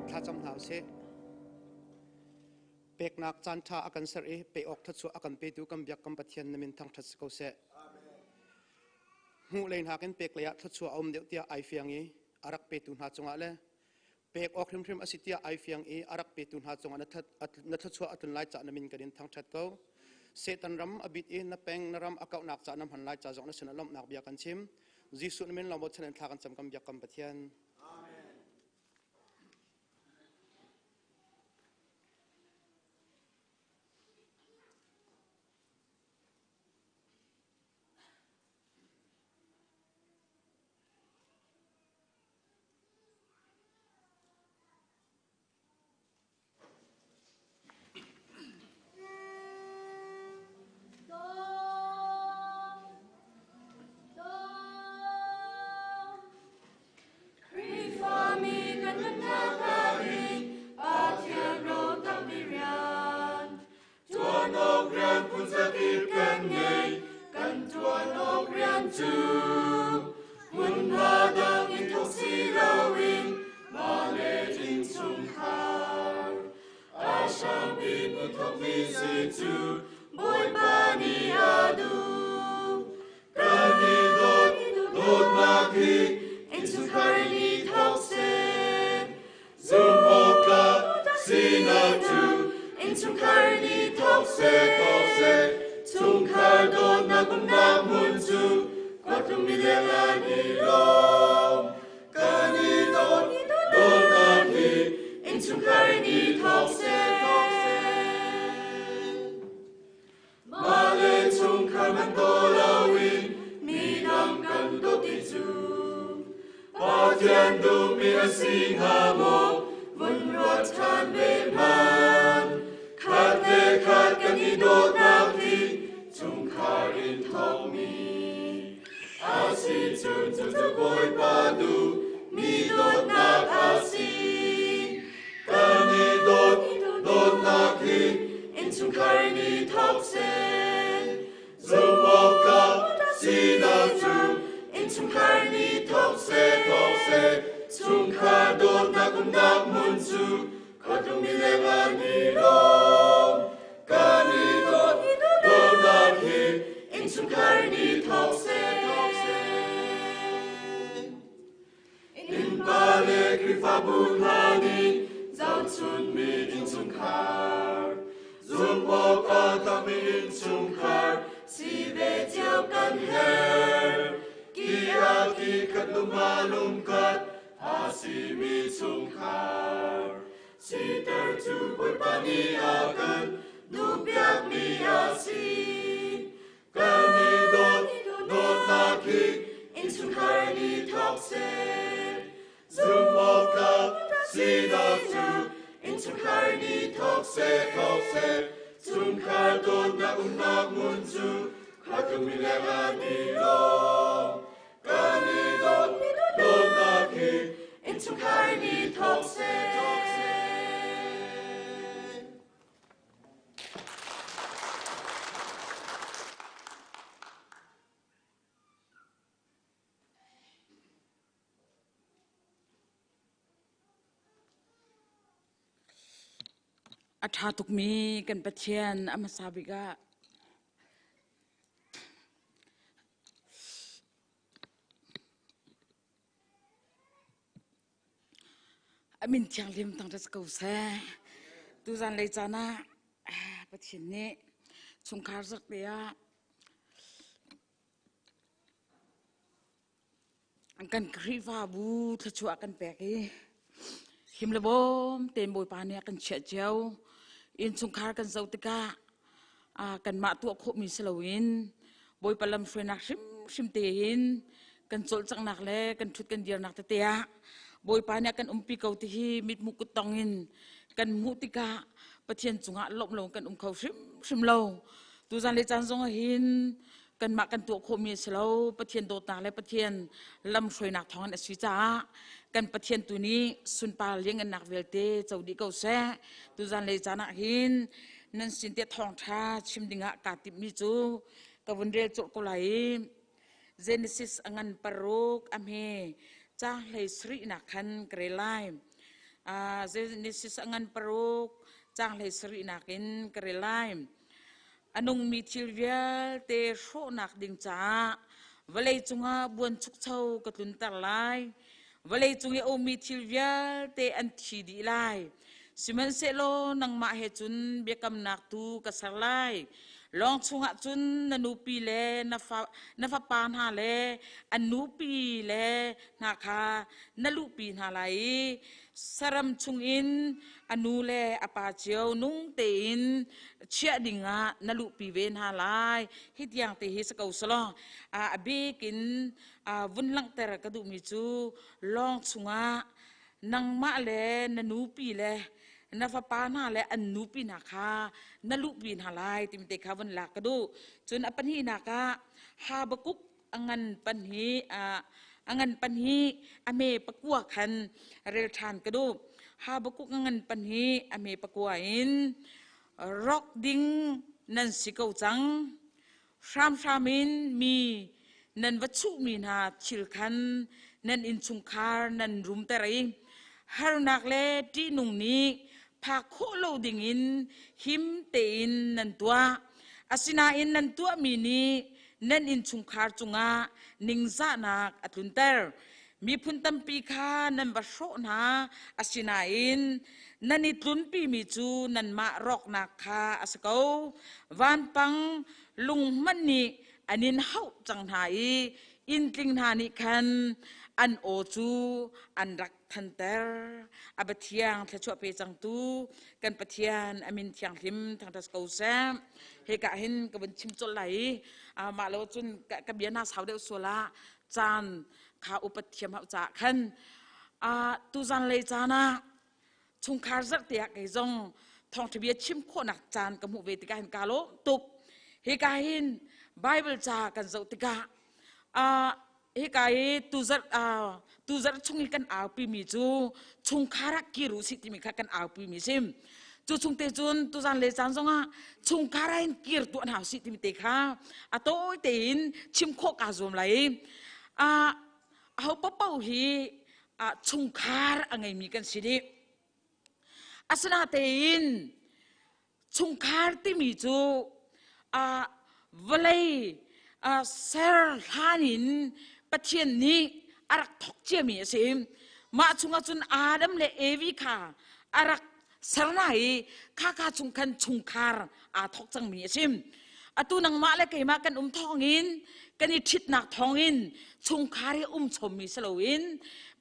Thlacam hna usih. Peknak caan ṭha a kan serh i pe awk thluachuah a kan petu kan biak kan Pathian na min thangṭhat si ko seh. Hmuh lei nakin pek lei ah thluachuah a um deuh tiah ai fiang i a rak petu hna cungah le pek awk hrimhrim a si tiah ai fiang i a rak petu hna cungah na thluachuah a tlun lai cah na min kan in thangṭhat ko. Satan ram a bit i na peng na ram a kauhnak cah na hman lai ca zong na sinah lawmhnak bia kan chim. Jesuh na min lawng bochan in thla kan cam kan biak kan Pathian. Amen. Khrihfami kan nunnak ahhin Pathian ro tampi rian Ṭuan awk rian phunzakip kan ngei, kan ṭuan awk rian cu hmunhma dang in thawk si loin mah le innchungkhar a hrambik in thawkmi si cu Bawipa nih a duh. Kan i dawt, dawtnak hi innchungkhar in i thawk seh. Zumhawktlak sinak cu innchungkhar nih thawk seh, thawk seh. Chungkhar dawtnak umnak hmun cu khuatlung mileng an i lawm. Kan i dawt, dawtnak hi innchungkhar nih thawk seh, thawk seh. Mah le chungkhar man daw loin midang kan dawt ti cu Pathian duhmi a si hnga maw vun ruat ṭhan ve hmanh. Khat le khat kan i dawtnak hi si cun cucu Bawipa duh mi dawtnak a si. Kan i dawt dawtnak hi innchungkhar in i thawk seh. Zumhawktlak sinak cu innchungkhar in i thawk seh, thawk seh. Chungkhar dawtnak umnak hmun cu khuatlung mileng an i lawm. Kan i dawt dawtnak hi innchungkhar in i thawk seh, thawk seh. Innpa le Khrihfabu hna nih zohchunmi innchungkhar, zumh awk a tlakmi innchungkhar si ve cio kan herh. Ki ah ki khat lung ah lungkhat a simi chungkhar. Siter cu Bawipa nih a kan duhpiakmi a si. Kan i dawt dawtnak hi innchungkhar in i thawk seh. Zumhawktlak sinak cu innchungkhar in i thawk seh, thawk seh. Chungkhar dawtnak umnak hmun cu khuatlung mileng an i lawm. Kan i dawt dawtnak hi innchungkhar in i thawk seh, thawk seh. A ṭha tukmi kan Pathian a hmasa bik ah A min thianghlim thangṭhat si ko seh. Tuzan lei caan ah Pathian nih chungkhar zarhte ah kan Khrihfabu thluachuah kan pek i him le bawm tein Bawipa nih a kan chiah cio. Innchungkhar kan zoh tikah kanmah tuah khawhmi si loin Bawipa lamhruainak hrimhrim tein kan cawlcanghnak le kan ṭhut kan dirnak tete ah Bawipa nih a kan umpi ko ti hi mithmuh kuttong in kan hmuh tikah Pathian cungah lawmh lo kan um kho hrimhrim lo. Tuzan le caan zong ah hin kanmah kan tuah khawhmi a si lo. Pathian dawtnak le Pathian lamhruainak thawngin a si caah kan Pathian tu nih sunpar liangngannak vialte co dih ko seh. Tuzan le caan ah hin nan sin tiah thawngṭha chim dingah kaa timhmi cu ka vun rel cawlh ko lai i Genesis a ngan paruk a hme caang hlei sarihnak khan ka rel lai. Genesis a ngan paruk caang hlei sarihnak in ka rel lai. A nungmi thil vialte hrawhnak ding caah vawlei cungah buanchukcho ka tlunter lai. Vawlei cung i a ummi thil vialte an thi dih lai. Sihmanhsehlaw nangmah he cun biakamnak tu ka ser lai. Lawng chungah cun na nupi le na, fa, na fapa hna le an nupi le hna kha na luhpi hna lai i saram chungin a nu le a pa cio nung tein chiah dingah na luhpi ve hna lai. Hi tiang te hi si ko selaw a bik in vun langhter ka duhmi cu lawng chungah nangmah le na nupi le na fapa hna le an nupi hna kha na luhpi hna lai timi te kha vun lak ka duh. Cun a pahnihnak ah Habakuk a ngan pahnih a ngan pahnih a hme pakua khan rel ṭhan ka duh. Habakuk a ngan pahnih a hme pakua in rawk ding nan si ko cang. Hramhram in mi nan va chuhmi hna thil khan nan innchungkhar nan rumter i harnak le ṭihnung nih phak khawh lo dingin him tein nan tuah. Asinain nan tuahmi nih nan innchungkhar cungah ningzahnak a tlunter. Miphun tampi kha nan va hrawh hna, asinain nan i tlunpimi cu nanmah rawknak kha a si ko. Vanpang lung hmanh nih an in hauh cang hna i inntling hna nih khan an aw cu an rak thanter. A Pathiang thluachuah pe cangtu kan Pathian a min thianghlim thangṭhat ko seh. Hika hin ka vun chim colh lai i mah lo cun ka bia hna sau deuh sual ah caan kha upat thiam hau caah khan tuzan lei caan ah chungkhar zarhte ah kei zong thawngṭha bia chim khawhnak caan ka hmuh ve tikah hin kaa lawm tuk. Hika hin Bible ca kan zoh tikah. Hika i tuzarh tuzarh chung i kan aupi mi cu chungkhar ah kir u sih timi kha kan aupi mi si. Cu chung te cun tuzan le caan zongah chungkhar ah hin kir tuah hna usih timi te kha a tawi tein chim khawh kaa zuam lai i aho paohpaoh hi chungkhar a ngeimi kan si dih. Asinatein chungkhar timi cu vawlei ser hlan in Pathian nih a rak thawk ciami a si. Mah chungah cun Adam le Evi kha a rak ser hna i khakha chung khan chungkhar aa thawk cangmi a si. Atu nangmah le keimah kan um thawngin kan i ṭhitnak thawngin chungkhar hi um chommi si loin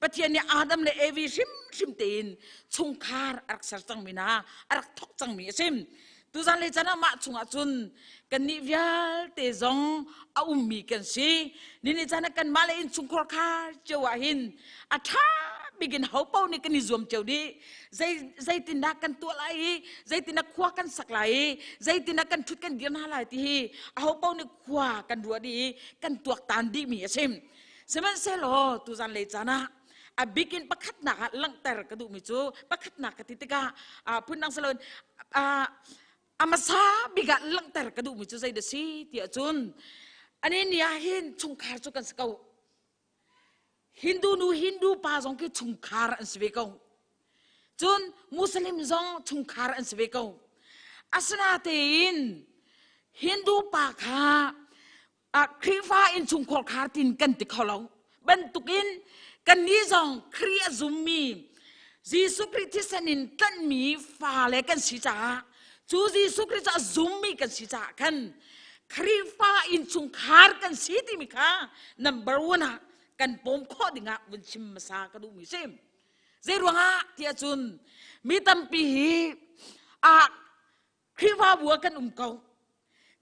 Pathian nih Adam le Evi hrimhrim tein chungkhar a rak ser cangmi hna a rak thawk cangmi a si. Tuzan le chan ah mah chungah cun kannih vialte zong a ummi kan si. Nini chan ah kanmah le innchungkhar khar cio ah hin a ṭha bik in ho paoh nih kan i zuam cio dih. Zei zeitindah kan tuah lai i zeitindah khua kan sak lai i zeitindah kan ṭhut kan dir hna lai ti hi aho paoh nih khua kan ruah dih i kan tuaktan dihmi a si. Sihmanhsehlaw tuzan lei caan ah a bik in pakhatnak ah langhter ka duhmi cu pakhatnak ka ti tikah phundang si loin a hmasa bik ah langhter ka duhmi cu zeidah si tiah cun ani ni ah hin chungkhar cu kan si ko. Hindu nu Hindu pa zong khi chungkhar an si ve ko. Cun Muslim zong chungkhar an si ve ko. Asinatein Hindu pa kha Khrihfa innchungkhar khar tin kan ti kho lo. Bantukin kannih zong Khrih a zummi Jesuh Khrih thisen in tlanhmi fale kan si caah cu Jesuh Khrih cu a zummi kan si caah khan Khrihfa innchungkhar kan si timi kha number one ah kan pawm khawh dingah vun chim hmasa ka duhmi si. Zei ruangah tiah cun mi tampi hi a Khrihfabu ah kan um ko.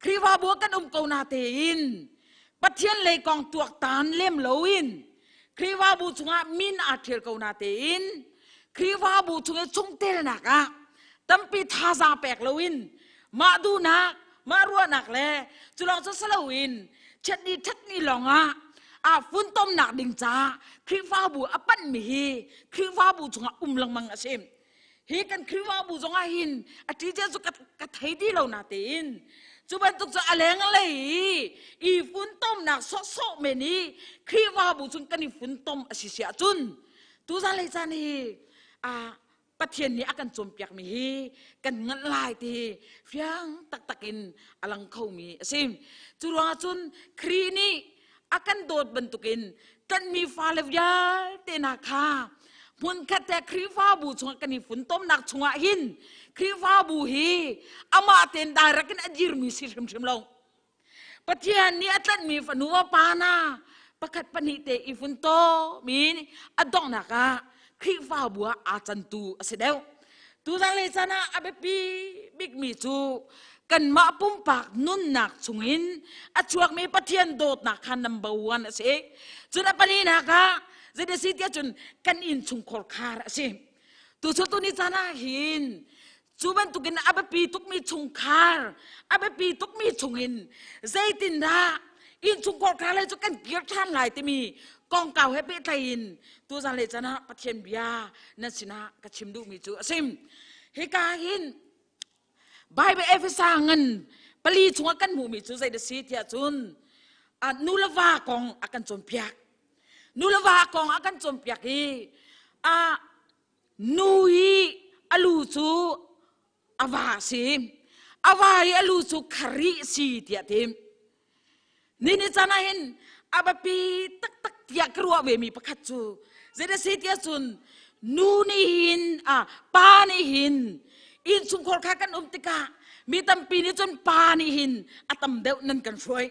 Khrihfabu ah kan um ko na tein Pathian lei kong tuaktan lem loin Khrihfabu chungah min aa ṭhial ko na tein Khrihfabu chung i chungtelnak ah tampi thazaang pek loin mah duhnak mah ruahnak le culawng cu si loin ṭhiatni ṭhatni lawngah aa funtomnak ding caah Khrihfabu a panhmi hi Khrihfabu chungah um lengmang a si. Hi kan Khrihfabu zongah hin a ṭicia cu ka thei ti lo na tein cu bantuk cu a leng lei i i funtomnak sawhsawh men i Khrihfabu cun kan i funtom a si si ahcun tuzan lei caan hi a Pathian nih a kan cawnpiakmi hi kan nganh lai ti hi fiang taktak in a lang khomi a si. Cu ruangah cun Khrih nih a kan dawt bantukin tlanhmi fale vialte hna kha hmunkhat te Khrihfabu chungah kan i funtomnak chungah hin Khrihfabu hi amah tein direct in a dirmi si hrimhrim lo. Pathian nih a tlanhmi fanu va pa hna pakhat pahnih te i funtom in a donghnak ah Khrihfabu ah aa cantu a si deuh. Tuzan le caan ah a biapi bikmi cu kanmah pumpak nunnak chungin a chuakmi Pathian dawtnak kha number one a si. Cun a pahnihnak ah zeidah si tiah cun kan innchungkhar khar a si. Tuchun tuni caan ah hin cu bantukin a biapi tukmi chungkhar a biapi tukmi chungin zeitindah innchungkhar khar le cu kan kir ṭhan lai timi kongkau he pehtlai in tuzan le chan ah Pathian bia nan sinah ka chim duhmi cu a si. Hika hin Bible Efesa ngan pali chungah kan hmuhmi cu zei da si tiah cun nu le va kong a kan cawnpiak. Nu le va kong a kan cawnpiak i a nu i a lu cu a va a si. A va i a lu cu Khrih si tiah ti. Ni ni caan ah hin a biapi taktak tiah ka ruah ve mi pakhat cu zeidah si tiah cun nu nih hin a pa nih hin innchungkhar kha kan um tikah mi tampi nih cun pa nih hin a tam deuh nan kan hruai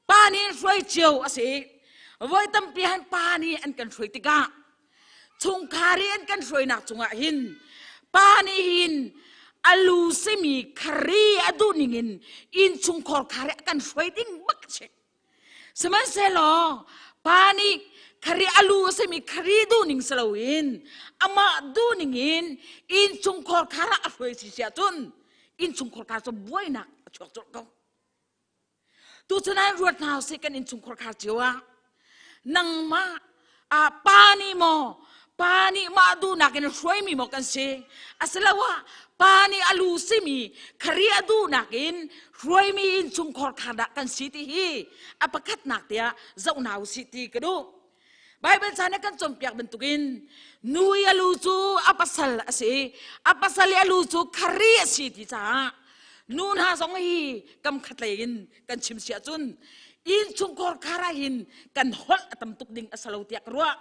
pa nih hruai cio a si voi tampi han pa nih an kan hruai tikah chungkhar i an kan hruainak cungah hin pa nih hin a lu simi khari a duh ningin innchungkhar khar a kan hruai ding bak a si sihmanhsehlaw pa nih khari a lu a simi khari duh ning si loin amah duh ningin innchungkhar khar ah a hruai si si ahcun innchungkhar khar cu buainak a chuak colh ko Tuchun ah ruat hna usih kan innchungkhar khar cio ah. Nangmah a pa nih maw pa nih mah duhnak in hruaimi maw kan si asiloah pa nih a lu simi khari a duhnak in hruaimi innchungkhar khar dah kan si ti hi a pakhatnak tiah zoh hna usih ti ka duh. Bible ca nih kan cawnpiak bantukin nu i a lu cu a pasal a si a pasal i a lu cu khari a si ti caah nu hna zong hi kam khat lei in kan chim si ahcun innchungkhar khar ah hin kan holh a tam tuk ding a si lo tiah ka ruah.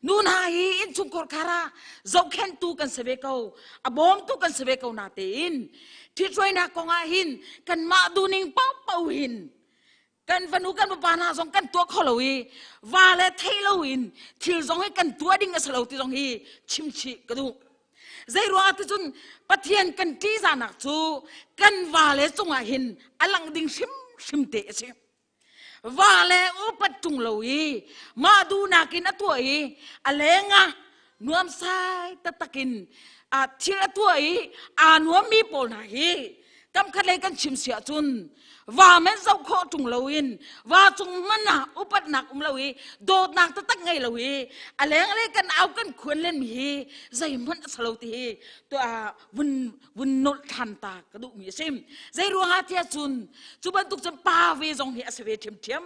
Nu hna hi innchungkhar khar ah zohkhenhtu kan si ve ko, a bawmtu kan si ve ko na tein ṭhithruainak kong ah hin kanmah duhning paohpaoh hin kan fanu kan fapa hna zong kan tuah kho lo i va le thei lo in thil zong hi kan tuah ding a si lo ti zong hi chim chih ka duh. Zei ruangah ti cun Pathian kan ṭihzahnak cu kan vale cungah hin a langh ding hrimhrim te a si. Vale upat ṭung lo i mah duhnak in a tuah i a lengah nuamsai taktak in thil a tuah i aa nuammi pawl hna hi kamkhat lei kan chim si ahcun va men zoh khawh ṭung loin va cung hmanh ah upatnak um lo i dawtnak taktak ngei lo i a lenglei kan au kan khuan len mi hi zeihmanh a si lo ti hi tuah vun vun nolh ṭhan ta ka duhmi a si. Zei ruangah tiah cun cu bantuk cun pa ve zong hi a si ve ṭhiamṭhiam.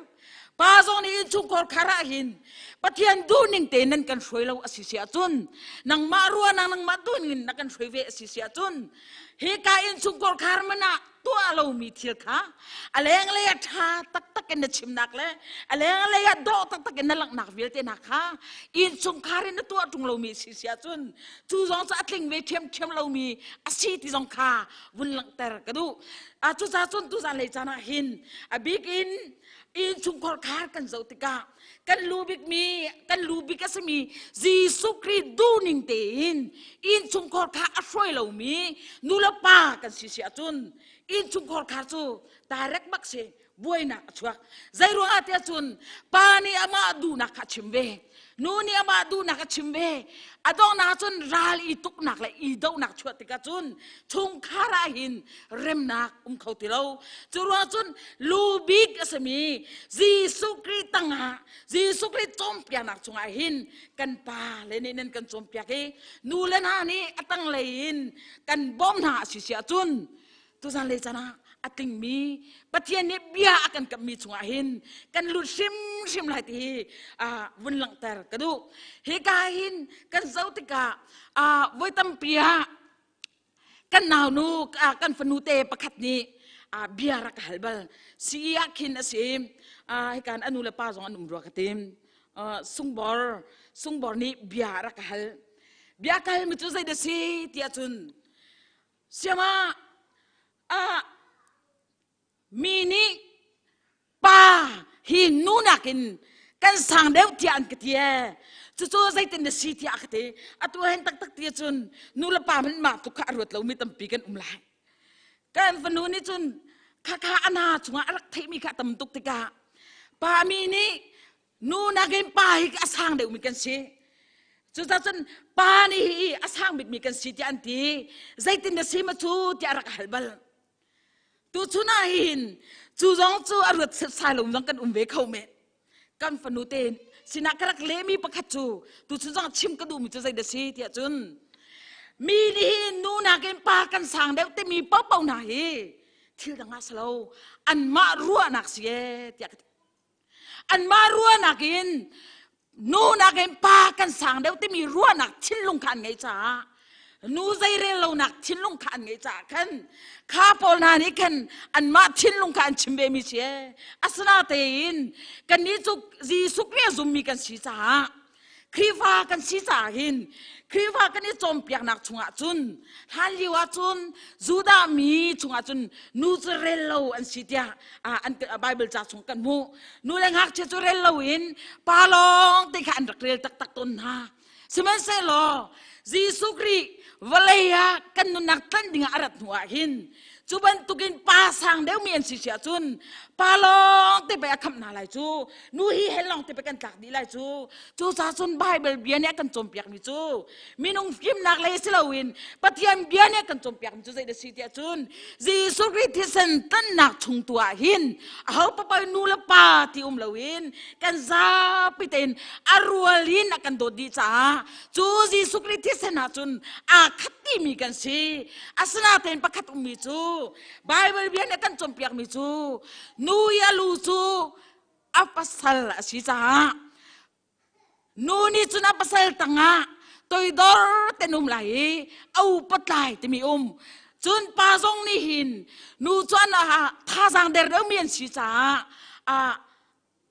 Pa zong nih innchungkhar khar ah hin Pathian duhning te nan kan hruai lo a si si ahcun nangmah ruahnak nangmah duhning in na kan hruai ve a si si ahcun hika innchungkhar khar man ah tuah lomi thil kha a lenglei ah ṭha taktak in na chimnak le a lenglei ah dawh taktak in na langhnak vialte hna kha innchungkhar in na tuah ṭung lomi si si ahcun cu zong cu a tling ve ṭhiamṭhiam lomi a si ti zong kha vun langhter ka duh. Cucaah cun tuzan lei caan ah hin a bik in innchungkhar khar kan zoh tikah kan lu bikmi kan lu bik a simi Jesuh Khrih duhning tein innchungkhar kha a hruai lomi nu le pa kan si si ahcun innchungkhar kha cu direct bak si buainak a chuak. Zei ruangah tiah cun pa nih amah duhnak kha a chim ve, nu nih amah duhnak a chim ve. A donghnak cun ral i tuknak le i dohnak chuah tikah cun chungkhar ah hin remnak um kho ti lo. Cu ruang cun lu bik a simi Jesuh Khrih tangah Jesuh Khrih cawnpiaknak chungah hin kan pa le nih nan kan cawnpiak i nu le hna nih a tanglei in kan bawm hna a si si ahcun tuzan le caan ah a tlingmi Pathian nih bia a kan kammi chungah hin kan lut hrimhrim lai ti hi vun langhter ka duh. Hika hin kan zoh tikah voi tampi ah kan naunu kan fanu te pakhat nih bia rak ka hal bal. CE ah khin a si. Hikan a nu le pa zong an um rua ka tim. Sungbor Sungbor nih bia rak ka hal. Bia ka halmi cu zei dah si tiah cun Siama ah mi nih pa hi nu nakin kan sang deuh tiah an ka ti ee. Cucu zeitin na si tiah a ka ti. Atu hen taktak ti cun nu le pa hmanh mah tluk kha a ruat lomi tampi kan um lai. Kan fanu nih cun khakha a hna chungah a rak theihmi kha a tam tuk tikah pa mi nih Nu nakin pa hi a sang deuhmi kan si. Cucaah cun pa nih hi a sang bikmi kan si tiah an ti. Zeitin na si ma cu tiah a rak hal bal. Tuchun ah hin cu zong cu a ruat setsai lo zong kan um ve kho men. Kan fanu te sinah ka rak lehmi pakhat cu tuchun zong chim ka duhmi cu zei dah si tiah cun mi nih hin nu nakin pa kan sang deuh timi paohpaoh hna hi thil dang ah si lo anmah ruahnak si ee tiah ka ti. Anmah ruahnak in nu nakin pa kan sang deuh timi ruahnak thinlung kha an ngeih caah nu zeirel lonak thinlung kha an ngeih caah khan kha pawl hna nih khan anmah thinlung kha an chim ve mi si asinatein kannih cu Jesuh Khrih a zummi kan si caah Khrihfa kan si caah hin Khrihfa kan i cawnpiaknak chungah cun hlan lio ah cun Judah mi chungah cun nu cu rel lo an si tiah an Bible ca chung kan hmuh. Nu le ngakchia cu rel lo in pa lawng te kha an rak rel taktak tawn hna. Sihmanhsehlaw Jesuh Khrih vawlei ah kan nunnak tlanh dingah a rat hnu ah hin Cu bantukin pa sang deuhmi an si si ahcun pa lawng te pei a khamh hna lai cu. Nu hi hell lawng te pei kan tlak dih lai cu. Cucaah cun Bible bia nih a kan cawnpiakmi cu minung fimnak lei si loin Pathian bia nih a kan cawnpiakmi cu zeidah si tiah cun Jesuh Khrih thisen tlanhnak chung tu ah hin aho papai nu le pa ti um loin kan zapi tein a rual in a kan dawt dih caah cu Jesuh Khrih thisen ah cun aa khat timi kan si. Asinain pakhat ummi cu Bible bia nih a kan cawnpiakmi cu nu i a lu cu a pasal a si caah nu nih cun a pasal tangah toidor ten um lai i a upat lai timi um. Cun pa zong nih hin nu cu an thazaang der deuhmi an si caah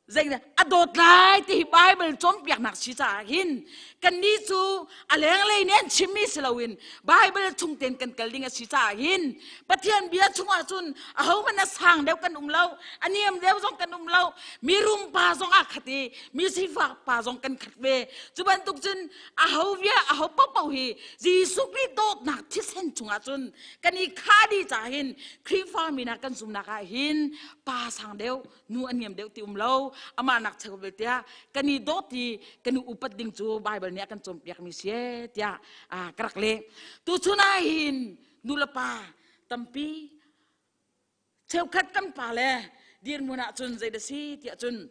zei a dawt lai ti hi Bible cawnpiaknak si caah hin kannih cu a lenglei nih an chimmi si loin Bible chung tein kan kal ding a si caah hin Pathian bia chungah cun ahohmanh a sang deuh kan um lo, a niam deuh zong kan um lo, mi rum pa zong aa khat i mi sifak pa zong kan khat ve. Cu bantuk cun aho bia aho paohpaoh hi Jesuh Khrih dawtnak thisen chungah cun kan i khah dih caah hin Khrihfa mi hna kan zumnak ah hin pa sang deuh nu a niam deuh ti um lo, amah nak cheu bel tiah kan i dawt i kan i upat ding cu Bible nih a kan cawnpiak mi si tiah ka rak leh. Tuchun ah hin nu le pa tampi cheukhat kan pa le dirhmun ah cun zei da si tiah cun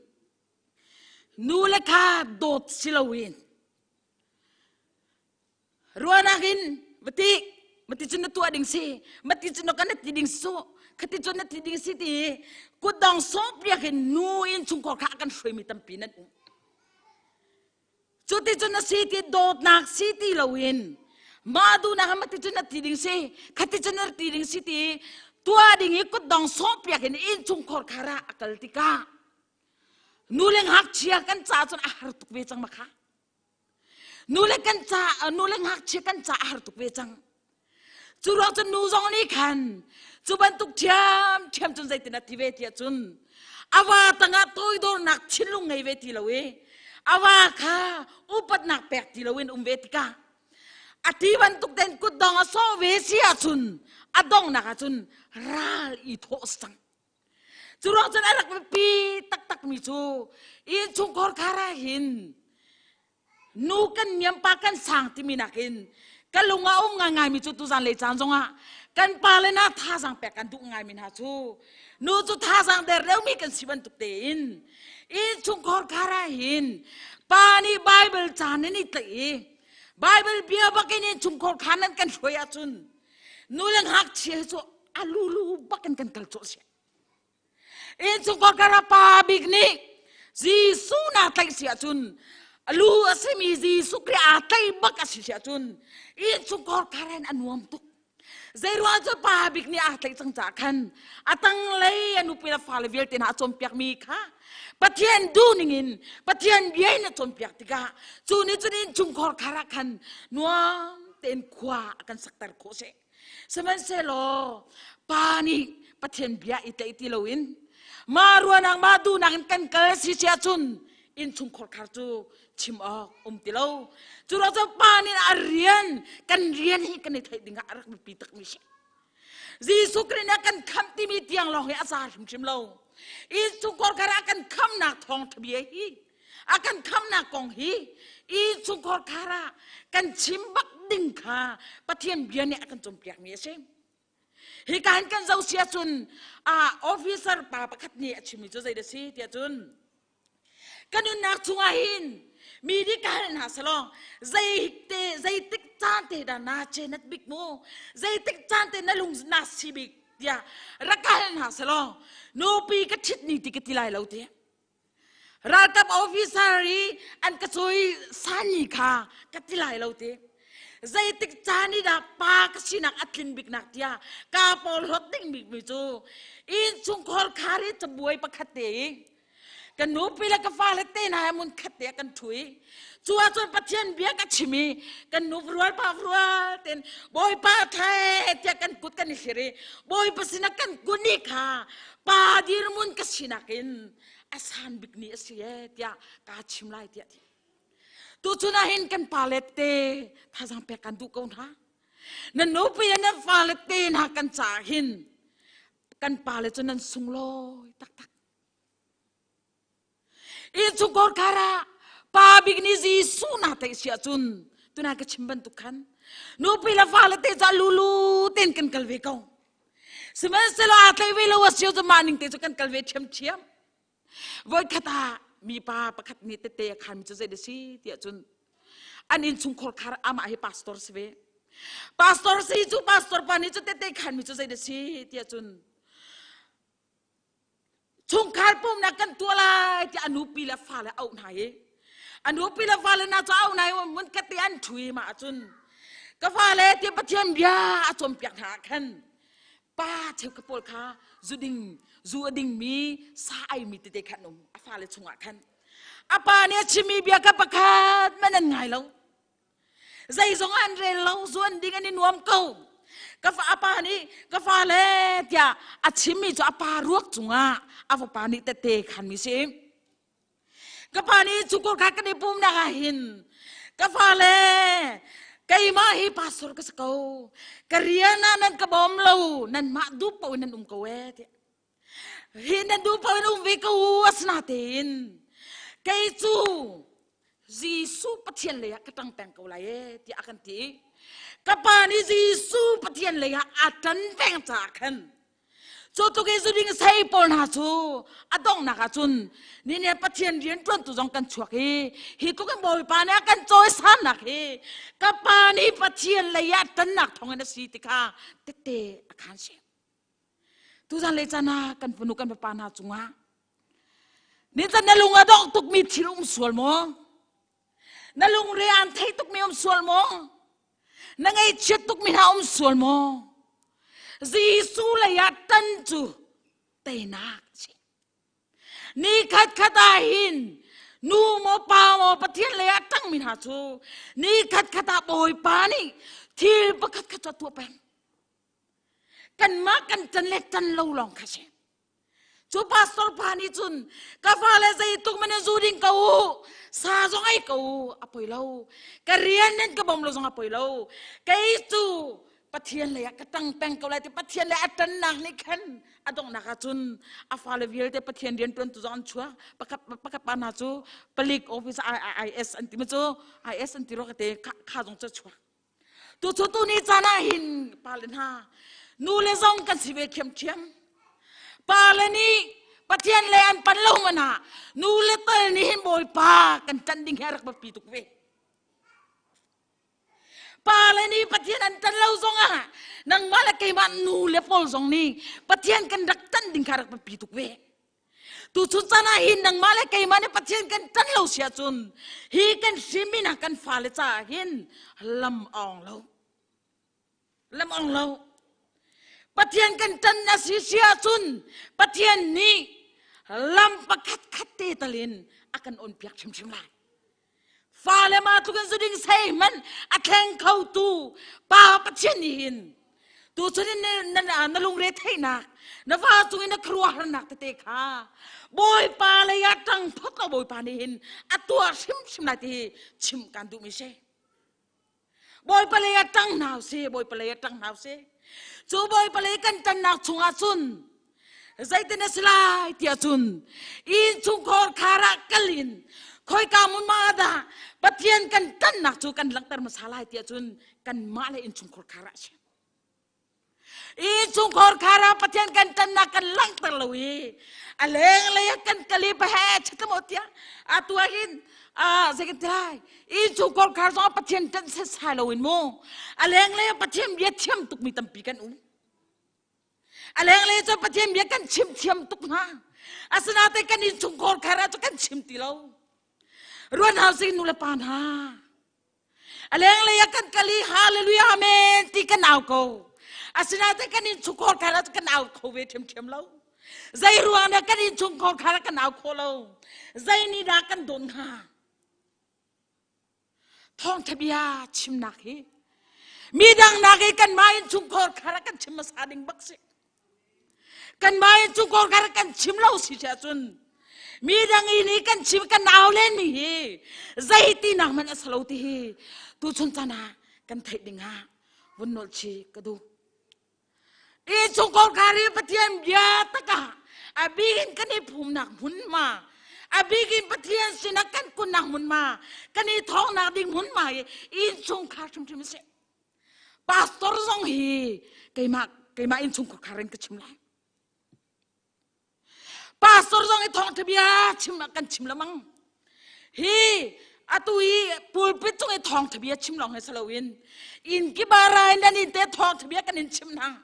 nu le kha dawt si loin Ruahnak in mati mati cun na tuah ding si, mati cun na kan ti ding su, khati cun na ti ding si ti kutdong sawhpiak in nu in chungkhar kha kan hruaimi tampi nan um. Cu ti cun na si ti dawtnak si ti loin mah duhnak ah mati cun na ti ding si, khati cun na ti ding si ti tuah ding i kutdong sawhpiak in inn chungkhar khar ah a kal tikah nu le ngakchia kan caah cun a har tuk ve cang ma kha. Nu le kan ca nu le ngakchia kan ca a har tuk ve cang. Cu ruang cun nu zong nih khan cu bantuk ṭhiam ṭhiam cun zeitin a ti ve tiah cun a va tangah toidornak thinlung ngei ve ti lo i a va kha upatnak pek ti loin um ve tikah a ti bantuk ten kutdong a sawh ve si ahcun a donghnak ahcun ral i thawh cang. Cu ruang cun a rak biapi taktakmi cu innchungkhar khar ah hin nu kan niam pa kan sang timi nakin ka lung a um ngaingaimi cu tuzan lei caan zongah kan pa le na thazaang pek kan duh ngaimi hna cu nu cu thazaang der deuhmi kan si bantuk tein innchungkhar khar ah hin pa nih Bible ca nan i tlaih i Bible bia bakin innchungkhar kha nan kan hruai ahcun nu le ngakchia cu a lulu bak in kan kal cawh si. Innchungkhar kara pa bik nih Jesuh naa tlaih si ahcun a lu a simi Jesuh Khrih aa tlaih bak a si si ahcun innchungkhar karen a nuam tuk. Zeiruang cu pa bik nih aa tlaih cang caah khan a tanglei a nupi le fale vialte hna a cawnpiakmi kha Pathian duhning in Pathian bia in a cawnpiak tikah cu nih cun innchungkhar khar ah khan nuam tein khua a kan sakter khawh si. Sihmanhsehlaw pa nih Pathian bia i tlaih ti loin mah ruahnak mah duhnak in kan kal si si ahcun innchungkhar khar cu chim awk um ti lo. Cu ruang cu pa nih a rian kan rian hi kan i theih ding ah a rak biapi takmi si. Jesuh Khrih nih a kan khamh timi tiang lawng hi a za hrimhrim lo. Innchungkhar khar ah kan khamnak thawngṭha bia hi a kan khamnak kong hi innchungkhar khar ah kan chim bak ding kha Pathian bia nih a kan cawnpiakmi a si. Hi ka hin kan zoh si ahcun officer pa pakhat nih a chimmi cu zeidah si tiah cun ka nunnak chungah hin mi nih ka hal hna selaw zei te zeitik caan te dah na cenat bik mu, zeitik caan te na lung na si bik tiah rak ka hal hna selaw nupi ka ṭhit ni ti ka ti lai lo ti. Ralkap officer i an ka cawi sani kha ka ti lai lo ti. Zeitik caan i dah pa ka sinak a tlin biknak tiah ka pawl hlawt ding bikmi cu innchungkhar khar i cabuai pakhat te i ka nupi le ka fale te hna he mun khat te kan ṭhu i cu ahcun Pathian bia ka chim i kan nu rual pa rual ten Bawipa thai tiah kan kut kan i thlir i Bawipa sinah kan kun i kha pa dirmun ka sinak in a san bik ni a si e tiah kaa chim lai tiah ti. Tuchun ah hin kan pale te thazaang pek kan duh ko hna. Nan nupi le nan fale te hna kan caah hin. Kan pale cu nan sunglawi taktak. Innchungkhar khar ah pa bik nih Jesuh naa tlaih si ahcun tunai ka chim bantuk khan nupi le fale te cu lulu tein kan kal ve ko. Sihmanhsehlaw aa tlaih ve lo a si cu mah ning te cu kan kal ve ṭhiamṭhiam. Voikhat ah mipa pakhat nih tette a khanmi cu zei dah si tiah cun an innchungkhar khar amah hi pastor si ve. Pastor si cu pastor pa nih cu tette khanmi cu zei dah si tiah cun chungkhar pumnak kan tuah lai tiah a nupi le fale auh hna i a nupi le fale hna cu auh hna i mun khat te an ṭhu i mah ahcun ka fale ti Pathian bia a cawnpiak hna ah khan pa cheukhat pawl kha zu ding zu a dingmi sa aimi tete khan um a fale chungah khan a pa nih a chimmi bia kha pakhat man an ngai lo Zeizong an rel lo, zuan ding an i nuam ko. Ka fa a pa nih ka fale tiah a chimmi cu a pa ruak cungah a fapa nih tette khanmi si. Ka pa nih cukur kha kan i pumnak ah hin ka fale keimah hi pastor ka si ko. Ka rian ah nan ka bawm lo, nanmah duh paoh in nan um ko ee tiah. Hi nan duh paoh in um ve ko asinatein kei cu Jesuh Pathian lei ah ka ṭang peng ko lai ee tiah a kan ti i ka pa nih Jesuh Pathian lei ah a ṭan peng caah khan cu tluk i zuding sei pawl hna cu a donghnak ah cun ni nih Pathian rian ṭuantu zong kan chuak i hi tluk in Bawipa nih a kan cawisannak hi ka pa nih Pathian lei ah ṭannak thawngin a si ti kha tette a khan si. Tuzan le caan ah kan fanu kan papa hna cungah Nitan na lung a dongh tukmi thil um sual maw? Na lungre aan thei tukmi um sual maw? Na ngaihchiat tukmi hna um sual maw? Jesuh lei ah tan cu teinak a si. Ni khat khat ah hin nu maw pa maw Pathian lei ah ṭangmi hna cu ni khat khat ah Bawipa nih thil pakhat khat cu a tuah peng. Kanmah kan ṭan le ṭan lo lawng kha si. Cu pastor pa nih cun ka fale zeitluk man in zu ding ko u, sa zong ei ko u, a poi lo. Ka rian nan ka bawm lo zong a poi lo. Kei cu Pathian lei ah ka tang peng ko lai ti Pathian lei a ṭannak nih khan a donghnak ah cun a fale vialte Pathian rian ṭuantu zong an chuak. Pakhat pakhat pa hna cu palik office IS an ti ma cu IS an ti rua ka te kha zong cu chuak. Tu cu tu ni caan ah hin pale hna nu le zong kan si ve ṭhiamṭhiam. Pale nih Pathian le an pan lo man ah nu le tal nih hin Bawipa kan ṭanh ding hi a rak biapi tuk ve. Pale nih Pathian an ṭanh lo zongah nangmah le keimah nu le pawl zong nih Pathian kan rak ṭanh ding kha rak biapi tuk ve. Tuchun caan ah hin nangmah le keimah nih Pathian kan ṭan lo si ahcun hi kan hrimmi hna kan fale caah hin lam awng lo. Lam awng lo. Pathian kan ṭan a si si ahcun Pathian nih lam pakhat khat te talin a kan on piak hrimhrim lai. Fale ma tluk in zuding sei hmanh a thleng kho tu pa Pathian nih hin tuchun in na, na, na lungre theihnak na va cung in na khuaruahharnak tete kha Bawipa lei ah ṭang phot lo Bawipa nih hin a tuah hrimhrim lai ti hi chim kan duhmi si. Bawipa lei ah ṭang hna usih, Bawipa lei ah ṭang hna usih. Cu Bawipa lei kan ṭannak chungah cun zeitin a si lai tiah cun innchungkhar khar ah kal in khoika hmun ma dah Pathian kan ṭannak cu kan langhter hmasa lai tiah cun kanmah le innchungkhar khar ah a si. Innchungkhar khar ah Pathian kan ṭannak kan langhter lo i a lenglei ah kan kal i he chatamo tiah atu ah hin zei kan ti lai innchungkhar khar zong Pathian ṭanh setsai lo in mu a lenglei ah Pathian bia thiam tukmi tampi kan um a lenglei cu Pathian bia kan chim thiam tuk hna asinain kan innchungkhar khar ah cu kan chim ti lo ruan hau sing nu le pa hna A lenglei ah kan kal i hallelujah amen ti kan au ko. Asinain kan innchungkhar khar ah kan au kho ve ṭhiamṭhiam lo. Zei ruang dah kan innchungkhar khar ah kan au kho lo? Zei nih dah kan dawt hnga? Thawngṭha bia chimnak hi midang nak i kanmah innchungkhar khar ah kan chim hmasa ding bak si. Kanmah innchungkhar khar ah kan chim lo si ahcun midang i nih kan chim kan au len mi hi zeiti nak hmanh a si lo ti hi tuchun caan ah kan theih ding ah vun nolh chi ka duh. Innchungkhar khar hi Pathian bia takah a bik in kan i phumnak hmunhma, a bik in Pathian sinah kan kunnak hmunhma, kan i thawngnak ding hmunhma hi innchungkhar hrimhrim a si. Pastor zong hi keimah keimah innchungkhar khar in ka chim lai. Pastor zong i thawngṭha bia chim kan chim lemang. Hi atu hi pulpit cung i thawngṭha bia chim lawng hi si loin inn kibara in nan in te thawngṭha bia kan in chim hna.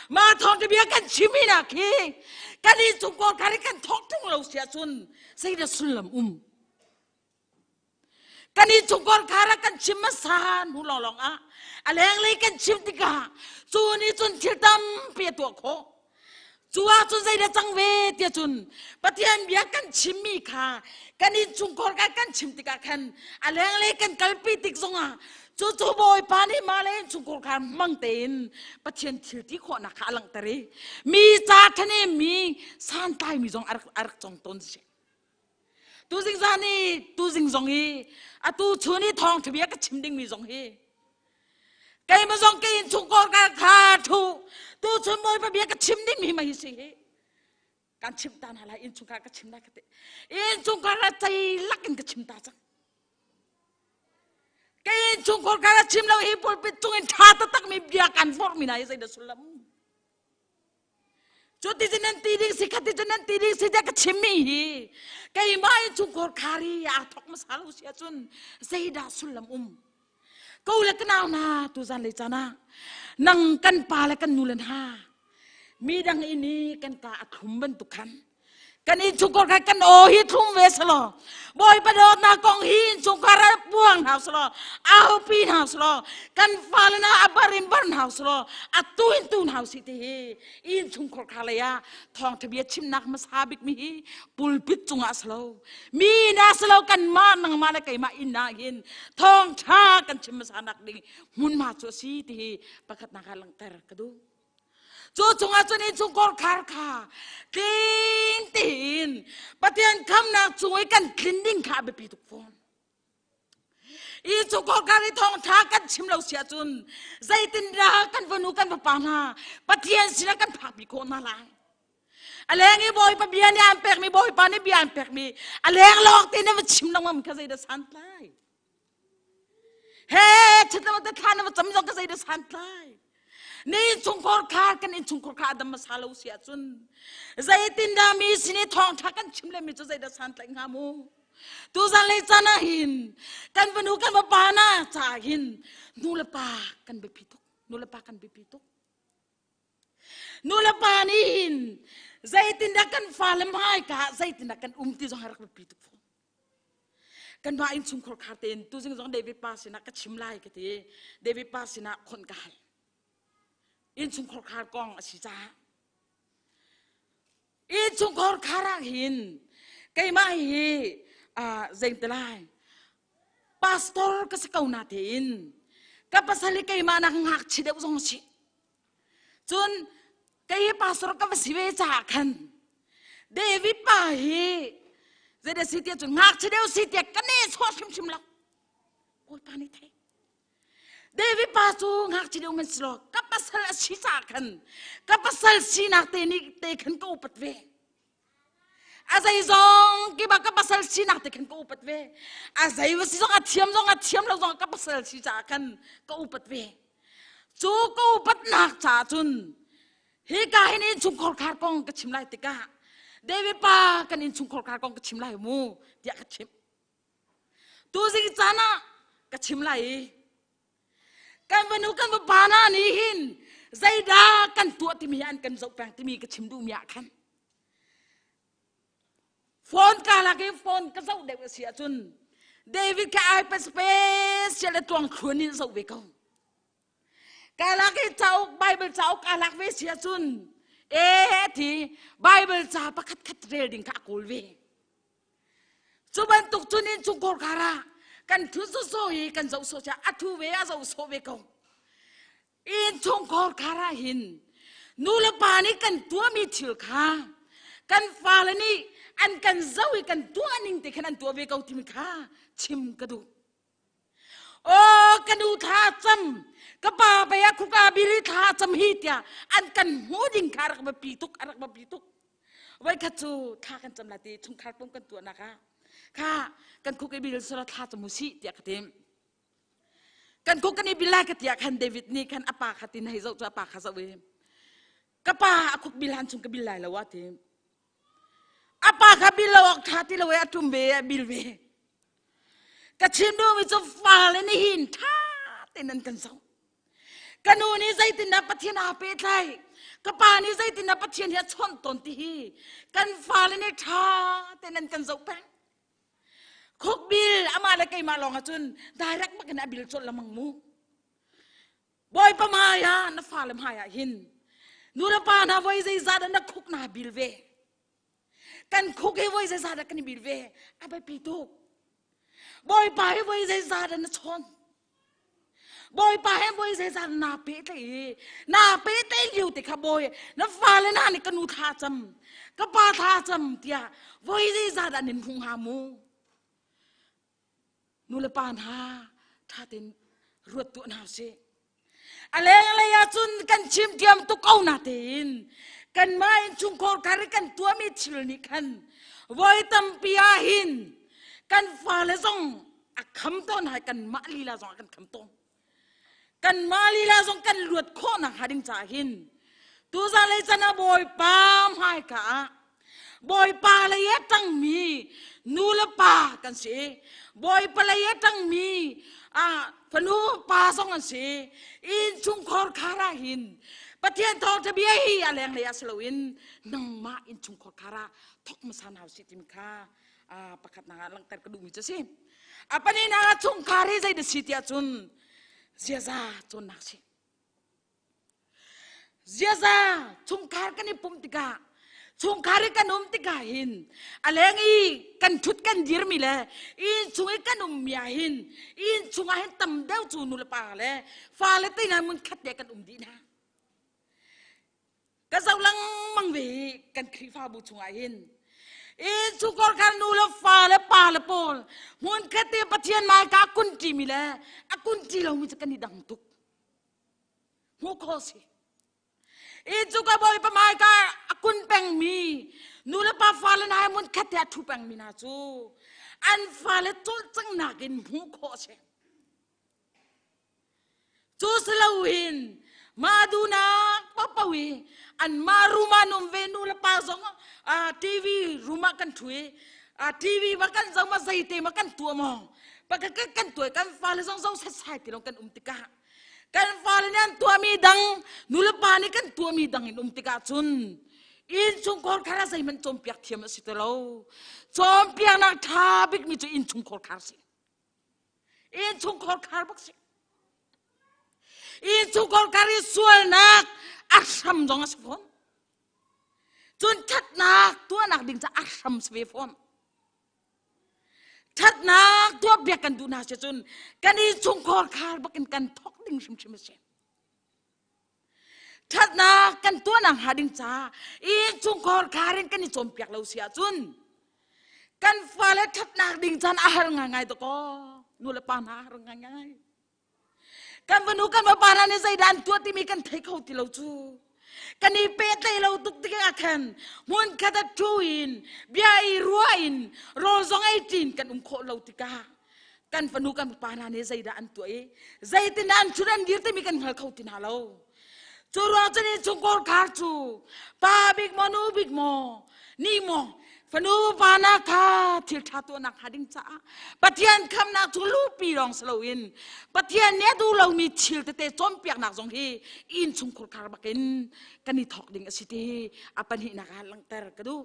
Mah thawngṭha bia kan chim hi nak hi kan in chungkhar khar i kan thawk ṭung lo si ahcun zeidah sullam um? Kan in chungkhar khar ah kan chim hmasa hnu lawnglawng ah a lenglei kan chim tikah cu nih cun thil tampi a tuah khawh. Cu ahcun zeidah cang ve tiah cun Pathian bia kan chimmi kha kan innchungkhar kan kan chim tikah khan a lenglei kan kalpi tik zongah cu cu Bawipa nih mah le innchungkhar kha hmang tein Pathian thil ti khawhnak kha a langhter i mi ca ṭhahnem mi santlaimi zong a rak a rak cong tawn si. Tuzing zan i tuzing zong i atu chun i thawngṭha bia ka chim dingmi zong hi keimah zong ka innchungkhar ka kha thu tu chun Bawipa bia ka chim dingmi ma hi si hi kan chim ta hna lai innchungkhar ka chim lai ka ti innchungkhar ah ceilak in ka chim ta cang ka innchungkhar ka chim lo hi pulpit cung in ṭha taktak mi bia kan vorh mi hna hi zeidah sullam Cu ti cun nan ti ding si kha ti cun nan ti ding si tiah ka chimmi hi keimah in chungkhar khar hi aa thawk hmasa lo si ahcun zeidah sullam um? Ko le ka nau hna tuzan lei caan ah nang kan pa le kan nu le hna mi dang inn i kan ka a thlum bantuk khan kan innchungkhar kha kan aw hi thlum ve selaw Bawipa dawtnak kong hi innchungkhar ah puang hna selaw aupi hna selaw kan fale na a bar in bar hna selaw a tu in tu hna si ti hi innchungkhar kha lei ah thawngtha bia chimnak hmasa bik mi hi pulpit cungah selo mi na selo kan mah nangmah le keimah inn ah hin thawngtha kan chim hmasa nak ding hmunhma cu a si ti hi pakhatnak ah langhter ka duh Cu chungah cun innchungkhar khar kha tling tein Pathian khamnak chung i kan tlin ding kha a biapi tuk fawn. Innchungkhar khar i thawngṭha kan chim lo si ahcun zeitindah kan fanu kan fapa hna Pathian sinah kan phakpi khawh hna lai? A leng i Bawipa bia nih an pekmi Bawipa nih bia an pekmi a leng lawng te na va chim lengmang kha zeidah santlai? He ṭhatlo te thla na va cam zong ka zei dah santlai. Ni innchungkhar khar kan innchungkhar kha adam hmasa lo si ahcun zeitindah mi sin i thawngṭha kan chim le mi cu zeidah santlaih hnga mu. Tuzan lei caan ah hin kan fanu kan vapa na caah hin nu le pa kan biapi tuk. Nu le pa kan biapi tuk. Nu le pa nih hin zeitindah kan fale hmaika ah zeitindah kan um ti zong hi rak biapi tuk fawn. Kanmah innchungkhar khar tein tuzing zong David pa sinah ka chim lai ka ti. David pa sinah khonh ka hal. Innchungkhar khar kong a si caah. Innchungkhar khar ah hin keimah hi uh, zein te lai pastor ka si ko na tein ka pasal hi keimah nak ngakchi deuh zong si. Cun kei hi pastor ka va si ve caah khan David pa hi zeidah si tiah cun ngakchia deuh si tiah ka nehsawh hrimhrim lo. Bawipa nih thei. David pa cu ngakchia deuh man si law ka pasal a si caah khan ka pasal sinak te nih te khan ka upat ve. A zei zong kiba ka pasal sinak te khan ka upat ve. A zei va si zong a thiam zong a thiam lo zong ka pasal si caah khan ka upat ve. Cu ka upatnak caah cun hika hin innchungkhar khar kong ka chim lai tikah David pa kan innchungkhar khar kong ka chim lai mu tiah ka chimh. Tuzing caan ah ka chim lai i kan fanu kan fapa hna nih hin zeidah kan tuah timi an kan zoh peng timi ka chim duhmi ah khan phone ka lak i phone ka zoh deuh a si ahcun David kha iPad special le tuang thluan in zoh ve ko ka lak i cauk Bible cauk ka lak ve si ahcun ee ti Bible ca pakhat khat rel ding kha a kawl ve Cu bantuk cun innchungkhar khar ah kan thu sawsawh i kan zoh sawh a thu ve a zoh sawh ve ko. Innchungkhar khar ah hin nu le pa nih kan tuahmi thil kha kan fale nih an kan zoh i kan tuah ning te khan an tuah ve ko timi kha chim ka duh. Aw ka nu thla cam ka pa pei a khuka bili thla cam hi tiah an kan hmu ding kha rak biapi tuk a rak biapi tuk. Voi khat cu thla kan cam la ti chungkhar pum kan tuahnak ah kha kan khuk i bil sura thla cam u sih tiah ka tim. Kan khuk kan i bil lai ka tiah khan David nih khan a pa kha tin hei zoh cu a pa kha zoh i ka pa a khuk bil han chung ka bil lai lo a ti. A pa kha bil lo awk ṭha ti lo i a ṭum ve a bil ve. Ka chim duhmi cu fale nih hin ṭha tein an kan zoh. Ka nu nih zeitindah Pathian aa pehtlaih, ka pa nih zeitindah Pathian hi a chawnh tawn ti hi kan fale nih ṭha tein an kan zoh peng. Khukbil amah le keimah lawng ahcun direct bak in a bil colh lengmang mu. Bawipa hmai ah na fale hmai ah hin nu le pa hna voi zeizah dah na khuk naa bil ve. Kan khuk hi voi zeizah dah kan i bil ve. A biapi tuk. Bawipa hi voi zeizah dah na chawn. Bawipa he voi zeizah dah naa pehtlaih i naa pehtlaih lio te kha bawi na fale hna nih ka nu thla cam ka pa thla cam tiah voi zeizah dah nin hmuh hnga mu. Nu le pa hna ṭha tein ruat tuah hna usih. A lenglei ah cun kan chim diam tuk ko natein kanmah innchungkhar khar i kan tuahmi thil nih khan voi tampi ah hin kan fale zong a kham tawn hai kanmah lila zong a kan kham tawn. Kanmah lila zong kan luat khawh nakhnga ding caah hin tuzan lei can ah Bawipa hmaika ah Bawipa lei a ṭangmi nu le pa kan si. Bawipa lei a ṭangmi ah fanu pa zong an si. Innchungkhar khar ah hin Pathian thawngṭha bia hi a lenglei ah si loin nangmah innchungkhar khar ah thawk hmasa hna usih timi kha pakhatnak ah langhter ka duhmi cu a si. A pahnihnak ah chungkhar hi zei dah si tiah cun ziaza cawnnak si. Ziaza chungkhar kan i pumh tikah chungkhar i kan um tikah hin a leng i kan ṭhut kan dirmi le inn chung i kan ummi ah hin inn chungah hin tam deuh cu nu le pa le fale te hna mun khat te kan um dih hna. Ka zoh lengmang ve i kan Khrihfabu chungah hin inn chungkhar khan nu le fa le pa le pawl hmun khat te Pathian hmaika a kun ṭimi le a kun ṭi lomi cu kan i dang tuk. Hmuh khawh si. Inn cu ka bawipa hmaika a kun pengmi nu le pa fale hna he hmun khat te a ṭhu pengmi hna cu an fale cawlcanghnak in hmuh khawh a si. Cu si loin mah duhnak paohpaoh i anmah room ah an um ve nu le pa zong TV room ah kan ṭhu i TV ma kan zoh ma zeite ma kan tuah maw pakhat kan tuah kan fale zong zoh setsai ti lo kan um tikah kan fale nih an tuahmi dang nu le pa nih kan tuahmi dang in um tikah cun innchungkhar khar ah zeihmanh cawnpiak thiam a si ti lo cawnpiaknak ṭha bikmi cu innchungkhar khar si Innchungkhar khar bak si. Innchungkhar khar i sualnak a hram zong a si fawn. Cun ṭhatnak tuahnak ding ca a hram si ve fawn. Ṭhatnak tuah biak kan duh hna si cun kan innchungkhar khar bak in kan thawk ding hrimhrim a si. Ṭhatnak kan tuahnak hnga ding ca innchungkhar khar in kan i cawnpiak lo si ahcun kan fale ṭhatnak ding caan a har ngaingai dakaw nu le pa hna a har ngaingai. Kan fanu kan fapa hna nih zeidah an tuah timi kan thei kho ti lo cu. Kan i pehtlaih lo tuk tikah khan hmun khat ah ṭhu in bia i ruah in rawl zong ei ṭin kan um khawh lo tikah kan fanu kan pa hna nih zeidah an tuah i zeitin an ṭhut an dir timi kan hngal kho ti hna lo. Cu ruang cun innchungkhar khar cu pa bik maw nu bik maw ni maw fanu pa na kha thil ṭha tuahnak hnga ding caah Pathian khamnak cu lupi lawng si loin Pathian nih a duh lomi thil tete cawnpiaknak zong hi innchungkhar khar bakin kan i thawk ding a si ti hi a pahnihnak ah langhter ka duh.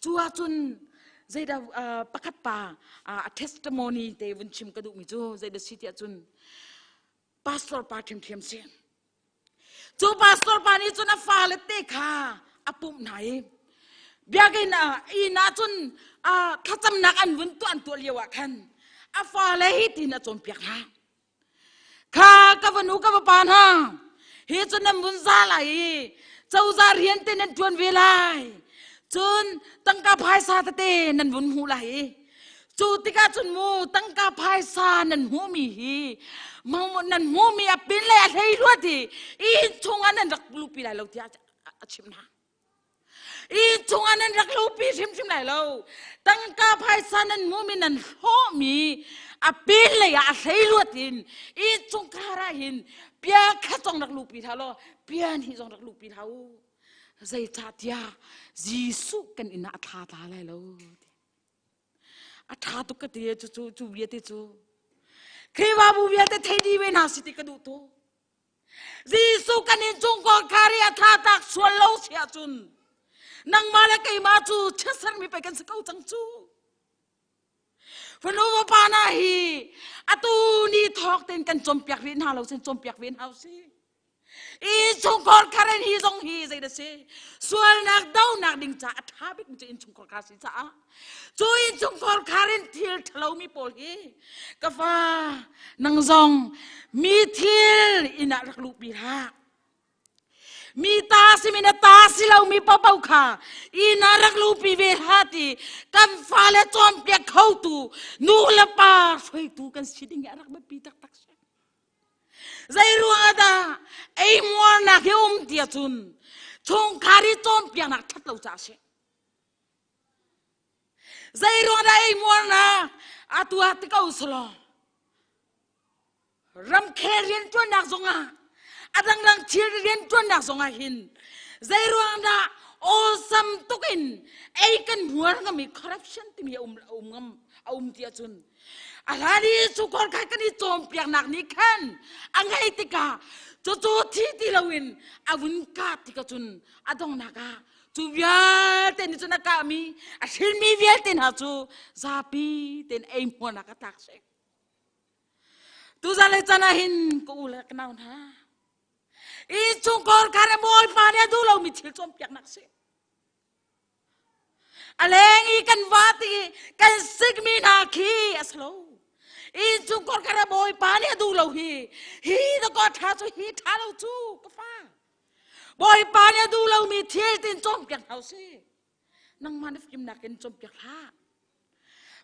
Cu ahcun zeidah pakhat pa a testimony te vun chim ka duhmi cu zeidah si tiah cun pastor pa ṭhiamṭhiam si. Cu pastor pa nih cun a fale te kha a pumh hna i biakinn ah inn ah cun thlacamnak an vun tuah an tuah lio ah khan a fale hi tin a cawnpiak hna. Kha ka va nu ka va pa hna hi cu nan vun za lai i cozah rian te nan ṭuan ve lai. Cun tangka phaisa tete nan vun hmuh lai i. Cu tikah cun mu tangka phaisa nan hmuhmi hi nan hmuhmi a pin le a hlei luat hi inn chungah nan rak luhpi lai lo tiah a chimh hna. Inn chungah nan rak luhpi hrimhrim lai lo. Tangka phaisa nan hmuhmi nan hlawhmi a pin lei ah a hlei luat in inn chungkhar ah hin pia khat zong rak luhpi hlah law pia hnih zong rak luhpi hlah u. Zeicahtiah Jesuh kan inn ah a thla tla lai lo. A ṭha tuk ka ti cu cu cu bia te cu. Khrihfabu vialte thei dih ve hna si ti ka duh tuk. Jesuh kan in cung kawngkhar i a thla tlak sual lo si ahcun nangmah le keimah cu chiatsermi pei kan si ko cang cu. Fanu vapa hna hi atu ni thawk tein kan cawnpiak rih hna lo sin cawnpiak ve hna usih. Innchungkhar karen hi zong hi zei da si sualnak donak ding ca a ṭha bik mi cu innchungkhar kha si caah cu innchungkhar kharin thil ṭhalomi pawl hi ka fa nang zong mi thil inn ah rak luhpi hlah mi ta si mi na ta si lo mi paohpaoh kha inn ah rak luhpi ve hlah ti kan fale cawnpiak khotu nu le pa hruaitu kan si ding hi a rak biapi taktak si. Zei ruangah dah eimuarnak hi um ti ahcun chungkhar i cawnpiaknak ṭhat lo caah a si. Zei ruangah dah eimuarnak atu ah ti ko selaw ramkhel rianṭuannak zongah a dangdang thil rianṭuannak zongah hin zei ruang dah awlsam tuk in ei kan hmuar ngam i corruption timi a um, a um ngam a um ti ahcun A hlan i cu kor kha kan i cawnpiaknak nih khan a ngeih tikah cucu thi ti loin a vun kah tikah cun a donghnak ah cu vialte nih cun a kahmi a hrinmi vialte hna cu zapi tein eihmuarnak a tlak si. Tuzan le can ah hin ka u le ka nau hna innchungkhar kha Bawipa nih a duh lomi thil cawnpiaknak si. A leng i kan va ti i kan sikmi hna khi a si lo. Innchungkhar kha Bawipa nih a duh lo hi. Hi dakaw ṭha cu hi ṭha lo cu ka fa. Bawipa nih a duh lomi thil tin cawnpiak hna usih. Nangmah na fimnak in cawnpiak hlah.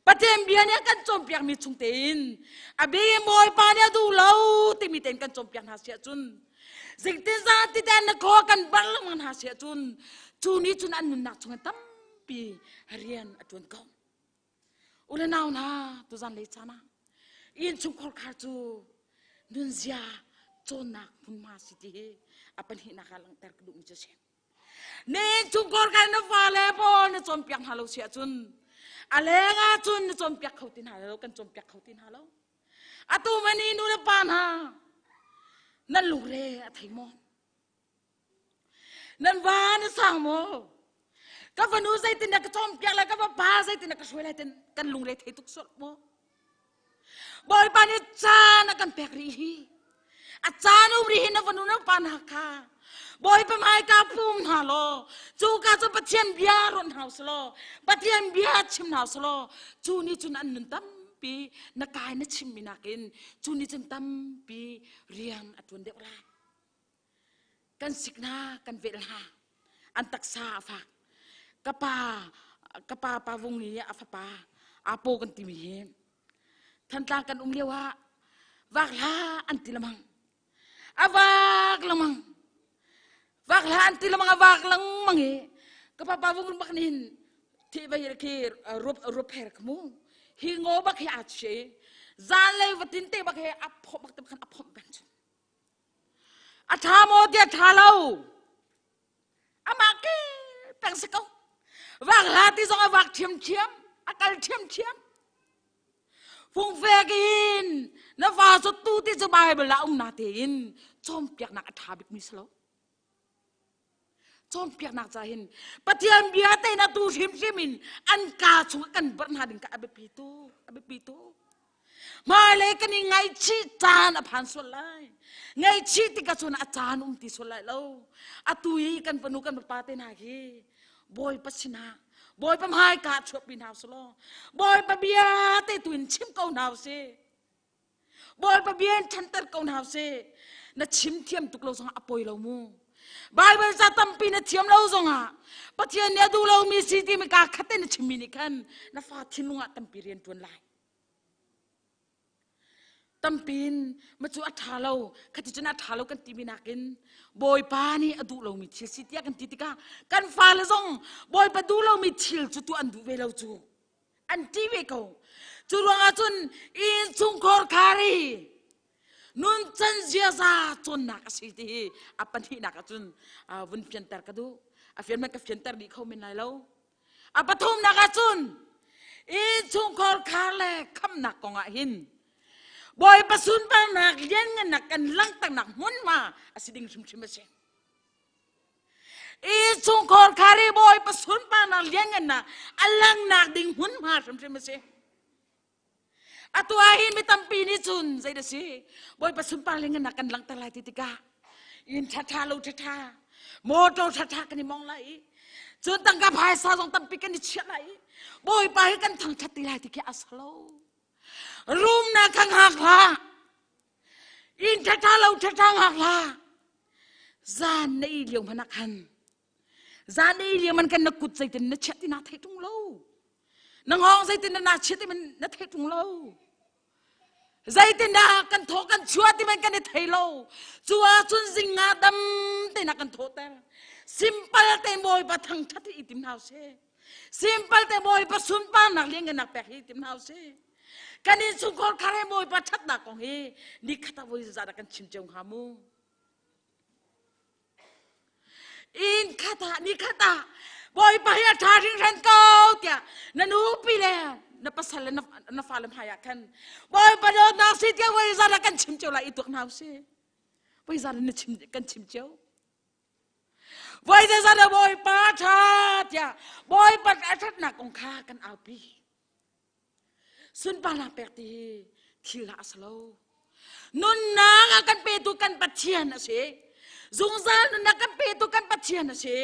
Pathian bia nih a kan cawnpiakmi chung tein a bi Bawipa nih a duh lo timi tein kan cawnpiak hna si ahcun zingtin zan ti tein na khaw kan bar lengmang hna si ahcun cu nih cun an nunnak chungin tampi rian a ṭuan ko. U le nau hna tuzan lei caan ah innchungkhar khar cu nunzia cawnnak hmunhma si ti hi a pahnihnak ah langhter ka duhmi cu a si. Na innchungkhar kha na fale pawl na cawnpiak hna lo si ahcun a leng ahcun na cawnpiak kho ti hna lo kan cawnpiak kho ti hna lo. Atu mani nu le pa hna nan lungre a thei maw? Nan va na sang maw? Ka fanu zeitin dah ka cawnpiak lai, ka fapa zeitin dah ka hruai lai tin kan lungre thei tuk sual maw? Bawipa nih caan a kan pek rih hi. A caan um rih hi na fanu na pa hna kha. Bawipa hmaika pum hna law, cu ka cu Pathian bia ruat hna usih law, Pathian bia chim hna usih law, cu nih cun an nun tampi na kai na chimmi nakin cu nih cun tampi rian a ṭuan deuh lai. Kan sik hna, kan velh hna. An taksa a fak. Ka pa, ka pa pa vung i a fapa Apo kan timi hi Thantlang kan um lio ah vak hlah an ti lemang. A vak lengmang. Vak hlah an ti lengmang a vak lengmang i ka pa pa vung bak nih hin thi vai khi rup rup her ka mu. Hi ngaw bak hi aa chia i zanlei vatin te bak hi a phomh bak te khan a phomh peng chun. A ṭha maw tiah ṭha lo. Amah ke peng si ko. Vak hla ti zong a vak ṭhiamṭhiam, a kal ṭhiamṭhiam. Fungfek in na fa cu tu ti cu Bible ah um na tein cawnpiaknak a ṭha bikmi si lo. Cawnpiaknak ca hin Pathian bia te na tu hrimhrim in an kaa chungah kan barh hna ding ka a biapi tuk, a biapi tuk. Hmailei kan i ngaihchih caan a phan sual lai. Ngaihchih tikah cun a caan um ti sual lai lo. Atu i kan fanu kan fapa te hna hi Bawipa sinah Bawipa hmaika chuahpi hna usih law Bawipa bia te tu in chim ko hna usih. Bawipa bia in ṭhanter ko hna usih. Na chim thiam tuk lo zongah a poi lo mu. Bible ca tampi na thiam lo zongah Pathian nih a duh lomi si timi kaa khat te na chimmi nih khan na fa thinlung ah tampi rian ṭuan lai. Tampin ma cu a ṭha lo, khati cun a ṭha lo kan timi nakin Bawipa nih a duh lomi thil si tiah kan ti tikah kan fale zong Bawipa duh lomi thil cu tuah an duh ve lo cu. An ṭih ve ko. Cu ruangah cun innchungkhar khar i nuncan ziaza cawnnak a si ti hi a pahnihnak ah cun vun fianter ka duh. A fian man ka fianter dih kho men lai lo. A pathumnak ah cun innchungkhar khar le khamnak kong ah hin Bawipa sunparnak lianngannak kan langhternak hmunhma a si ding hrimhrim a si. Innchungkhar khar i Bawipa sunparnak lianngannak a langnak ding hmunhma hrimhrim a si. Atu ah hin mi tampi nih cun zei dah si Bawipa sunpar lianngannak kan langhter lai ti tikah inn ṭhaṭha lo ṭhaṭha motor ṭhaṭha kan i mong lai i cun tangka phaisa zong tampi kan i chiah lai i Bawipa hi kan thangṭhat ti lai ti khi a si lo. Rumnak kha hngak hlah. Inn ṭhaṭha lo ṭhaṭha hngak hlah. Zan na i lio hmanh ah khan zan na i lio man kan na kut zeitin na chiah ti naa theih ṭung lo. Na ngawng zeitin na naa chiah ti man na theih ṭung lo. Zeitindah kan thaw kan chuah ti man kan i thei lo. Cu ahcun zing nga dam tein a kan thawhter. Simple tein Bawipa thangṭhat hi i tim hna usih. Simple te Bawipa sunparnak lianngannak pek hi i tim hna usih. Kan innchungkhar khar he Bawipa ṭhatnak kong hi nikhat ah voi zeizah dah kan chim cio hnga mu. Inn khat ah ni khat ah Bawipa hi a ṭha hringhran ko tiah na nupi le na pasal le na fale hmai ah khan Bawipa dawtnak si tiah voi zat ah kan chim cio lai i tuak hna usih. Voi zat na chim kan chim cio. Voi zat ah Bawipa ṭha tiah Bawipa a ṭhatnak kong kha kan aupi. Sunparnak pek ti hi thil ah a si lo. Nunnak a kan petu kan Pathian a si. Zungzal nunnak kan petu kan Pathian a si.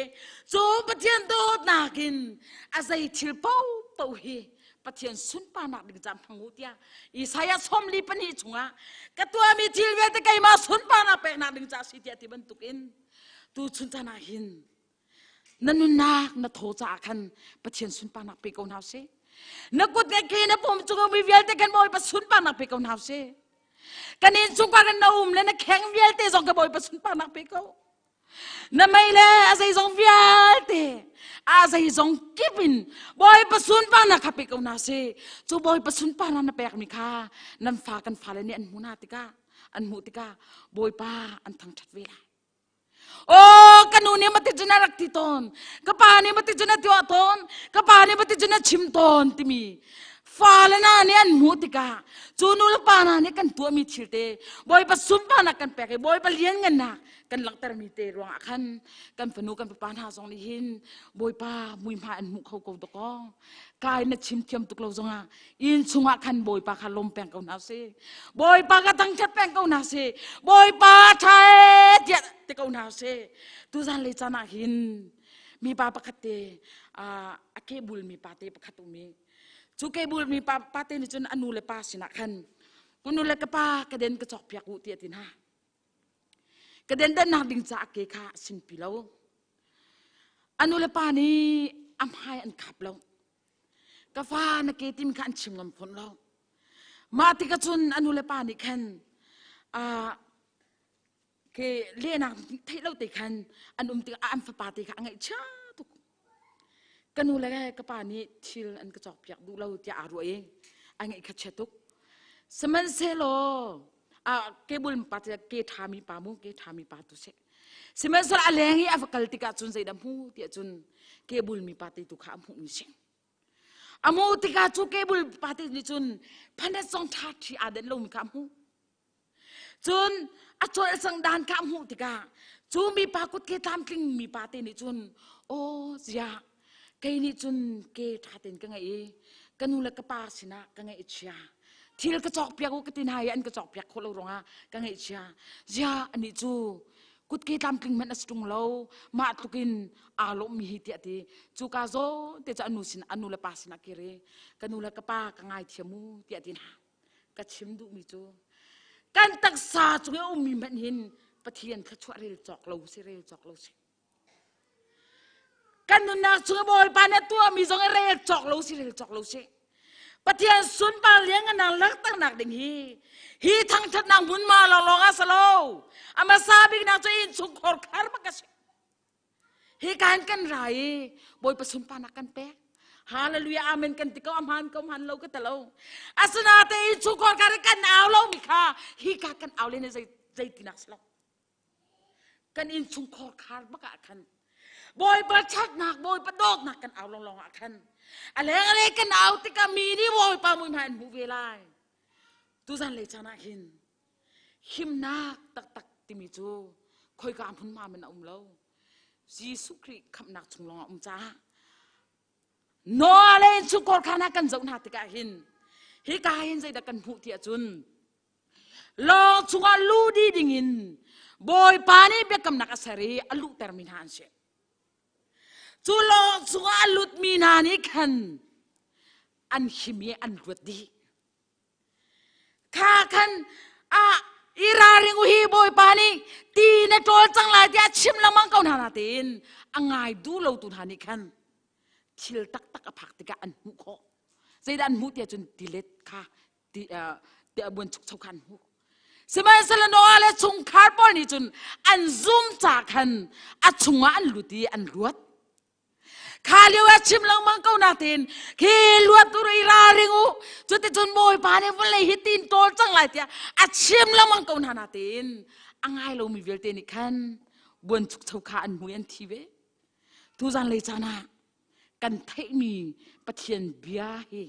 Cu Pathian dawtnak in a zei thil paohpaoh hi Pathian sunparnak ding caan hmang u tiah Isaiah 42 chungah ka tuahmi thil vialte keimah sunparnak peknak ding ca si tiah ti bantukin tu chun caan ah hin Na nunnak na thaw caah khan Pathian sunparnak pe ko hna usih. Na kut le ke na pum cung mi vialte kan Bawipa sunparnak pe ko hna usih. Kan inn chungkhar kan na um le na kheng vialte zong ka Bawipa sunparnak pe ko. Na mei le a zeizong vialte a zeizong kip in Bawipa sunparnak kha pe ko hna usih. Cu Bawipa sunparnak na pekmi kha nan fa kan fale nih an hmu hna tikah an hmuh tikah Bawipa an thangṭhat ve lai. Aw ka nu nih mati cun a rak ti tawn ka pa nih mati cun a tuah tawn ka pa nih mati cun a chim tawn timi fale na nih an hmuh tikah cu nu le pa hna nih kan tuahmi thil te Bawipa sunparnak kan pek i Bawipa lianngannak kan langhtermi te ruangah khan kan fanu kan fapa hna zong nih hin Bawipa muihmai an hmuh kho ko dakaw kai na chim thiam tuk lo zongah inn chungah khan Bawipa kha lawm peng ko hna sih Bawipa ka thangṭhat peng ko hna sih Bawipa ṭha ee tiah ti ko hna sih tuzan lei caan ah hin mipa pakhat te a kebul mi pa te pakhat um i cu kebul mi pa pa te nih cun a nu le pa sinah khan ka nu le ka pa ka den ka cawk piak u tiah ti hna ka den dannak ding caah ke kha a sinpi lo a nu le pa nih a hmai an khap lo ka fa na ke tim kha an chim ngam fawn lo mah tikah cun a nu le pa nih khan ke lehnak theih lo te khan an um tikah an fapa te kha a ngaihchia tuk ka nu le ka pa nih thil an ka cawkpiak duh lo tiah aa ruah i a ngaih kha chia tuk sihmanhsehlaw kebul pa ke ṭhami pa mu ke ṭhami pa tu seh sihmanhsehlaw a leng i a va kal tikah cun zeidah hmu tiah cun kebul mi pa te tu kha a hmuh mi si a hmuh tikah cu kebul pa te nih cun phanet zong ṭha ṭhi aa den lomi kha a hmuh Cun a cawlcang dan kha a hmuh tikah cu mipa kutke tlamtling mipa te nih cun aw ziah kei nih cun ke ṭha tein ka ngeih i ka nu le ka pa sinah ka ngaih chia thil ka cawkpiak u ka ti hna i an ka cawkpiak khawh lo ruangah ka ngaih chia ziah anih cu kutke tlamtling hmanh a si ṭung lo mah tlukin aa lawmmi hi tiah ti cu ka zawn te cu a nu sin a nu le pa sinah kir i ka nu le ka pa ka ngaithiam u tiah ti hna ka chim duhmi cu kan taksa cung i a ummi hmanh hin Pathian thluachuah rel cawk lo si rel cawk lo si. Kan nunnak chung i Bawipa nih a tuahmi zong i rel cawk lo si rel cawk lo si. Pathian sunpar lianngannak langhternak ding hi hi thangṭhatnak hmunhma lawnglawng ah si lo. A hmasa biknak cu innchungkhar khar bak a si. Hi kan kan ra i Bawipa sunparnak kan pek. Hallelujah amen kan ti ko a hmaan ko hmaan lo ka ti lo. Asinain innchungkhar khar i kan au lomi kha hi ka kan au len i zei zeitinak si lo. Kan innchungkhar khar bak ah khan Bawipa ṭhatnak Bawipa dawtnak kan au lawnglawng ah khan a leng a leng kan au tikah mi nih Bawipa mui hmai an hmuh ve lai. Tuzan lei caan ah hin himnak taktak timi cu khoika hmunhma men a um lo. Jesuh Khrih khamhnak chung lawng a um caah Noah le innchungkhar kha hna kan zoh hna tikah hin hika hin zeidah kan hmuh ti ahcun Lawng chungah luh dih dingin Bawipa nih biakamnak a ser i a luhtermi hna an si. Cu lawng chungah a lutmi hna nih khan an him i an luat dih. Kha khan a i ralring u hi Bawipa nih ti na ṭawl cang lai tiah chim lengmang ko hna natein a ngai duh lo tu hna nih khan thil taktak a phak tikah an hmuh khawh. Zeidah an hmuh tiah cun tilet kha ti ti buan chukcho kha an hmuh sihmanhsehlaw Noah le chungkhar pawl nih cun an zum ca khan a chungah an lut i an luat kha lio ah chim lengmang ko natin khi luat u i ralring u cuticun Bawipa nih vawlei hi tin tawl cang lai tiah a chim lengmang ko hna natin a ngai lomi vialte nih khan buan chukcho kha an hmu i an thi ve tuzan lei caan ah kan theihmi Pathian bia hi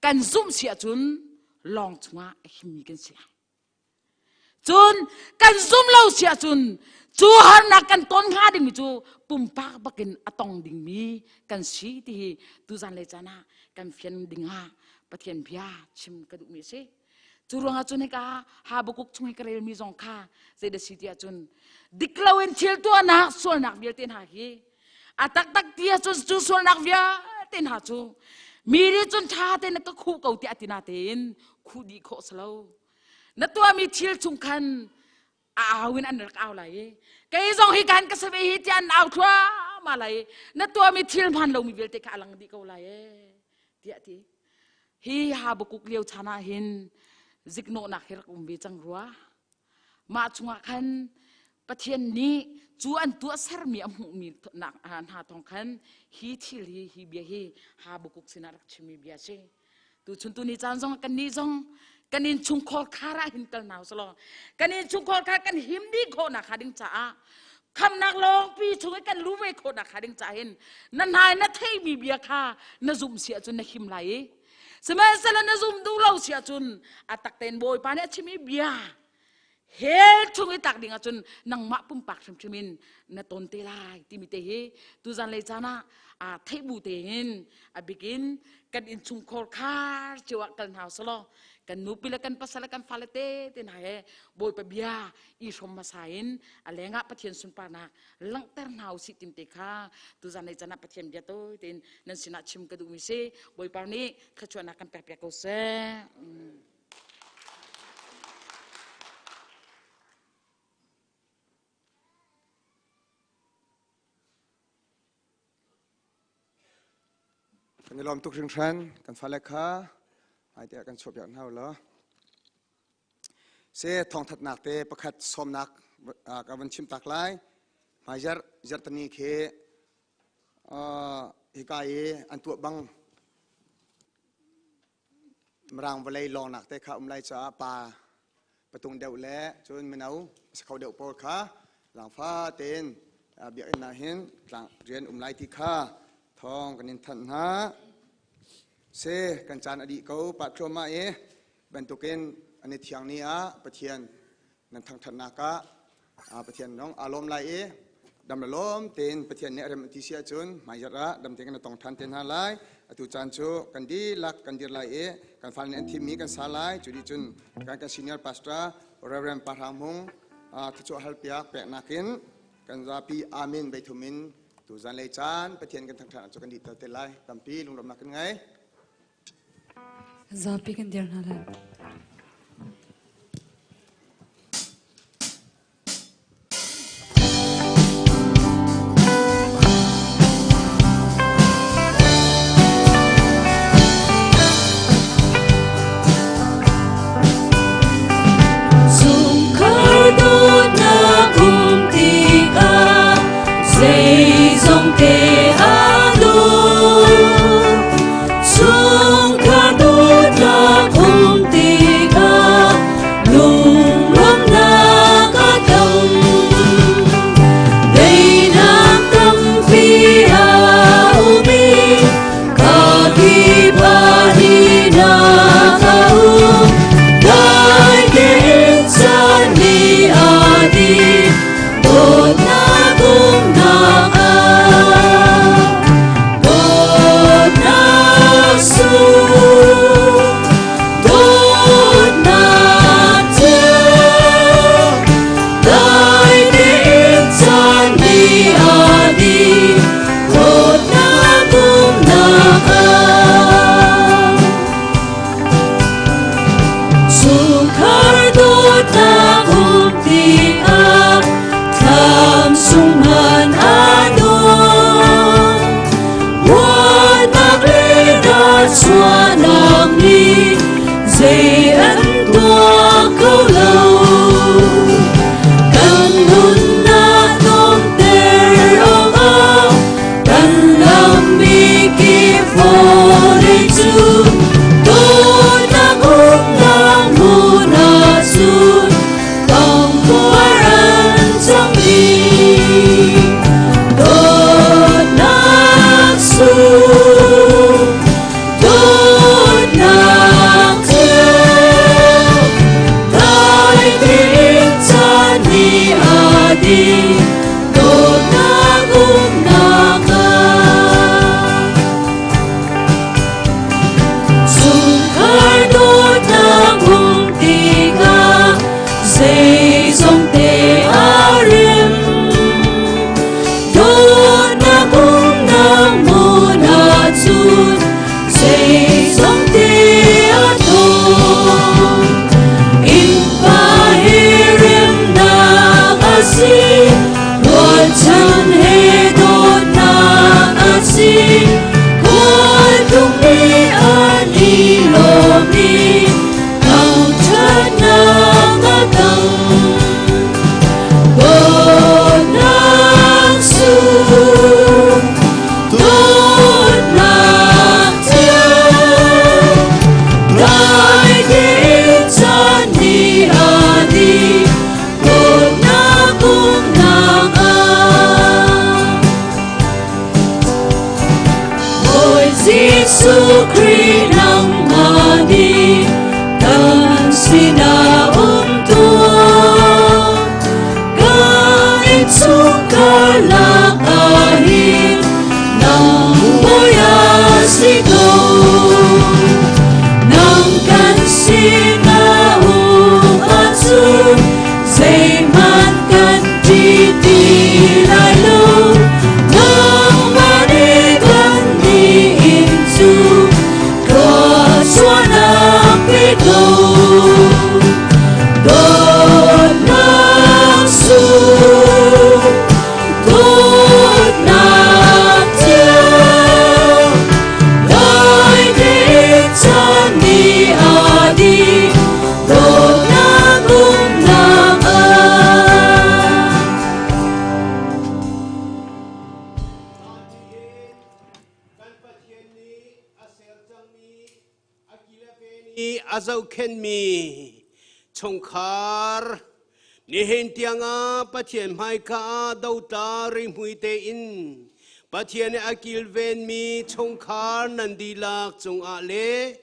Kan zumh si ahcun lawng chungah a himmi kan si lai. Cun kan zum lo si ahcun cu harnak kan ton hnga dingmi cu pumpak bakin a tong dingmi kan si ti hi tuzan le caan ah kan fian dingah Pathian bia chim ka duhmi a si. Cu ruangah cun hika Habakkuk chung i ka relmi zong kha zeidah si ti ahcun dik loin thil tuahnak sualnak vialte hna hi A taktak ti ahcun cu sualnak vialte hna cu mi nih cun ṭha tein na ka khuh ko tiah ti natein khuh dih khawh si lo. Na tuahmi thil chung khan a au in an rak au lai i kei zong hi kan ka si ve hi tiah an au thluahmah lai i na tuahmi thil hmaan lomi vialte kha a lang dih ko lai ee tiah ti. Hi Habakkuk lio chan ah hin ziknawhnak hi rak um ve cang rua. Mah chungah khan Pathian nih cu an tuahsermi a hmuhmi hna thawng khan hi thil hi hi bia hi Habakkuk sinah rak chimmi bia a si. Tuchun tuni caan zong kan nih zong kan innchungkhar khar ah hin kal hna usih kan innchungkhar kha kan him dih khawhnak hnga ding caah khamnak lawngpi chung i kan lu ve khawhnak hnga ding caah hin na hnai na theimi bia kha na zumh si ahcun na him lai i sihmanhsehlaw na zum duh lo si ahcun a taktein Bawipa nih a chimmi bia hell chung i tlak ding ahcun nangmah pumpak hrimhrim in na ton te lai timi te hi tuzan lei caan ah aa theih bu tein a bikin kan innchungkhar khar cio ah kal hna usih law kan nupi le kan pasal le kan fale te te hna he Bawipa bia i hrawm hmasa in a lengah Pathian sunparnak langhter hna usih tim te kha tuzan lei caan ah Pathian bia tawi tein nan sinah chim ka duhmi si Bawipa nih thluachuahnak kan pek piak ko seh. Kan i lawm tuk hringhran kan fale kha hmaite ah kan chuahpiak hna u law. Se thawngthatnak te pakhat sawmnak ka van chim tak lai. Hmai zarh zarhtani khi hika i an tuah bang Mirang vawlei lawngnak te kha um lai caah pa patung deuh le cun mino a si kho deuh pawl kha zaangfa tein biakinn ah hin tlang rian um lai ti kha thawng kan in thanh hna. Se kan caan a dih ko pah thluahmah i bantukin an i thiang ni ah Pathian nan thangṭhatnak ah Pathian dong aa lawm lai i dam le lawm tein Pathian nih a rem a ti si ahcun hmaizarh ah dam tein kan tong ṭhan te hna lai. Atu caan cu kan dihlak kan dir lai i kan fale nih an thimmi kan sa lai. Cu dih cun kan kan senior pastor Reverend Pa Hrang Hmung thluachuah halpiak peknak in kan zapi amen beithum in tu zanlei caan Pathian kan thangṭhat cu kan dih te lai. Tampi lunglawmhnak kan ngei. Zapi kan dir hna lai. Nih a zohkhenhmi chungkhar nihin tiangah Pathian hmaika ah dotla rihmui tein Pathian nih a kilvenmi chungkhar nan dihlak cungah le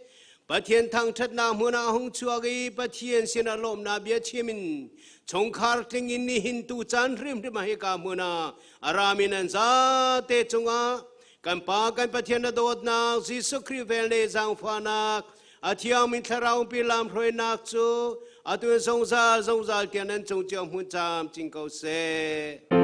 Pathian thangṭhatnak hmun ah hung chuak i Pathian sinah lawmnak bia chim in chungkhar tling in nihin tu caan hrimhrim ah hika hmun ah a rami nan zate cungah Kan Pa kan Pathian na dawtnak Jesuh Khrih vel le zaangfahnak a thiangmi thlarau pi lamhruainak cu atu in zungzal zungzal tiang nan cung cio hmun camcin ko seh.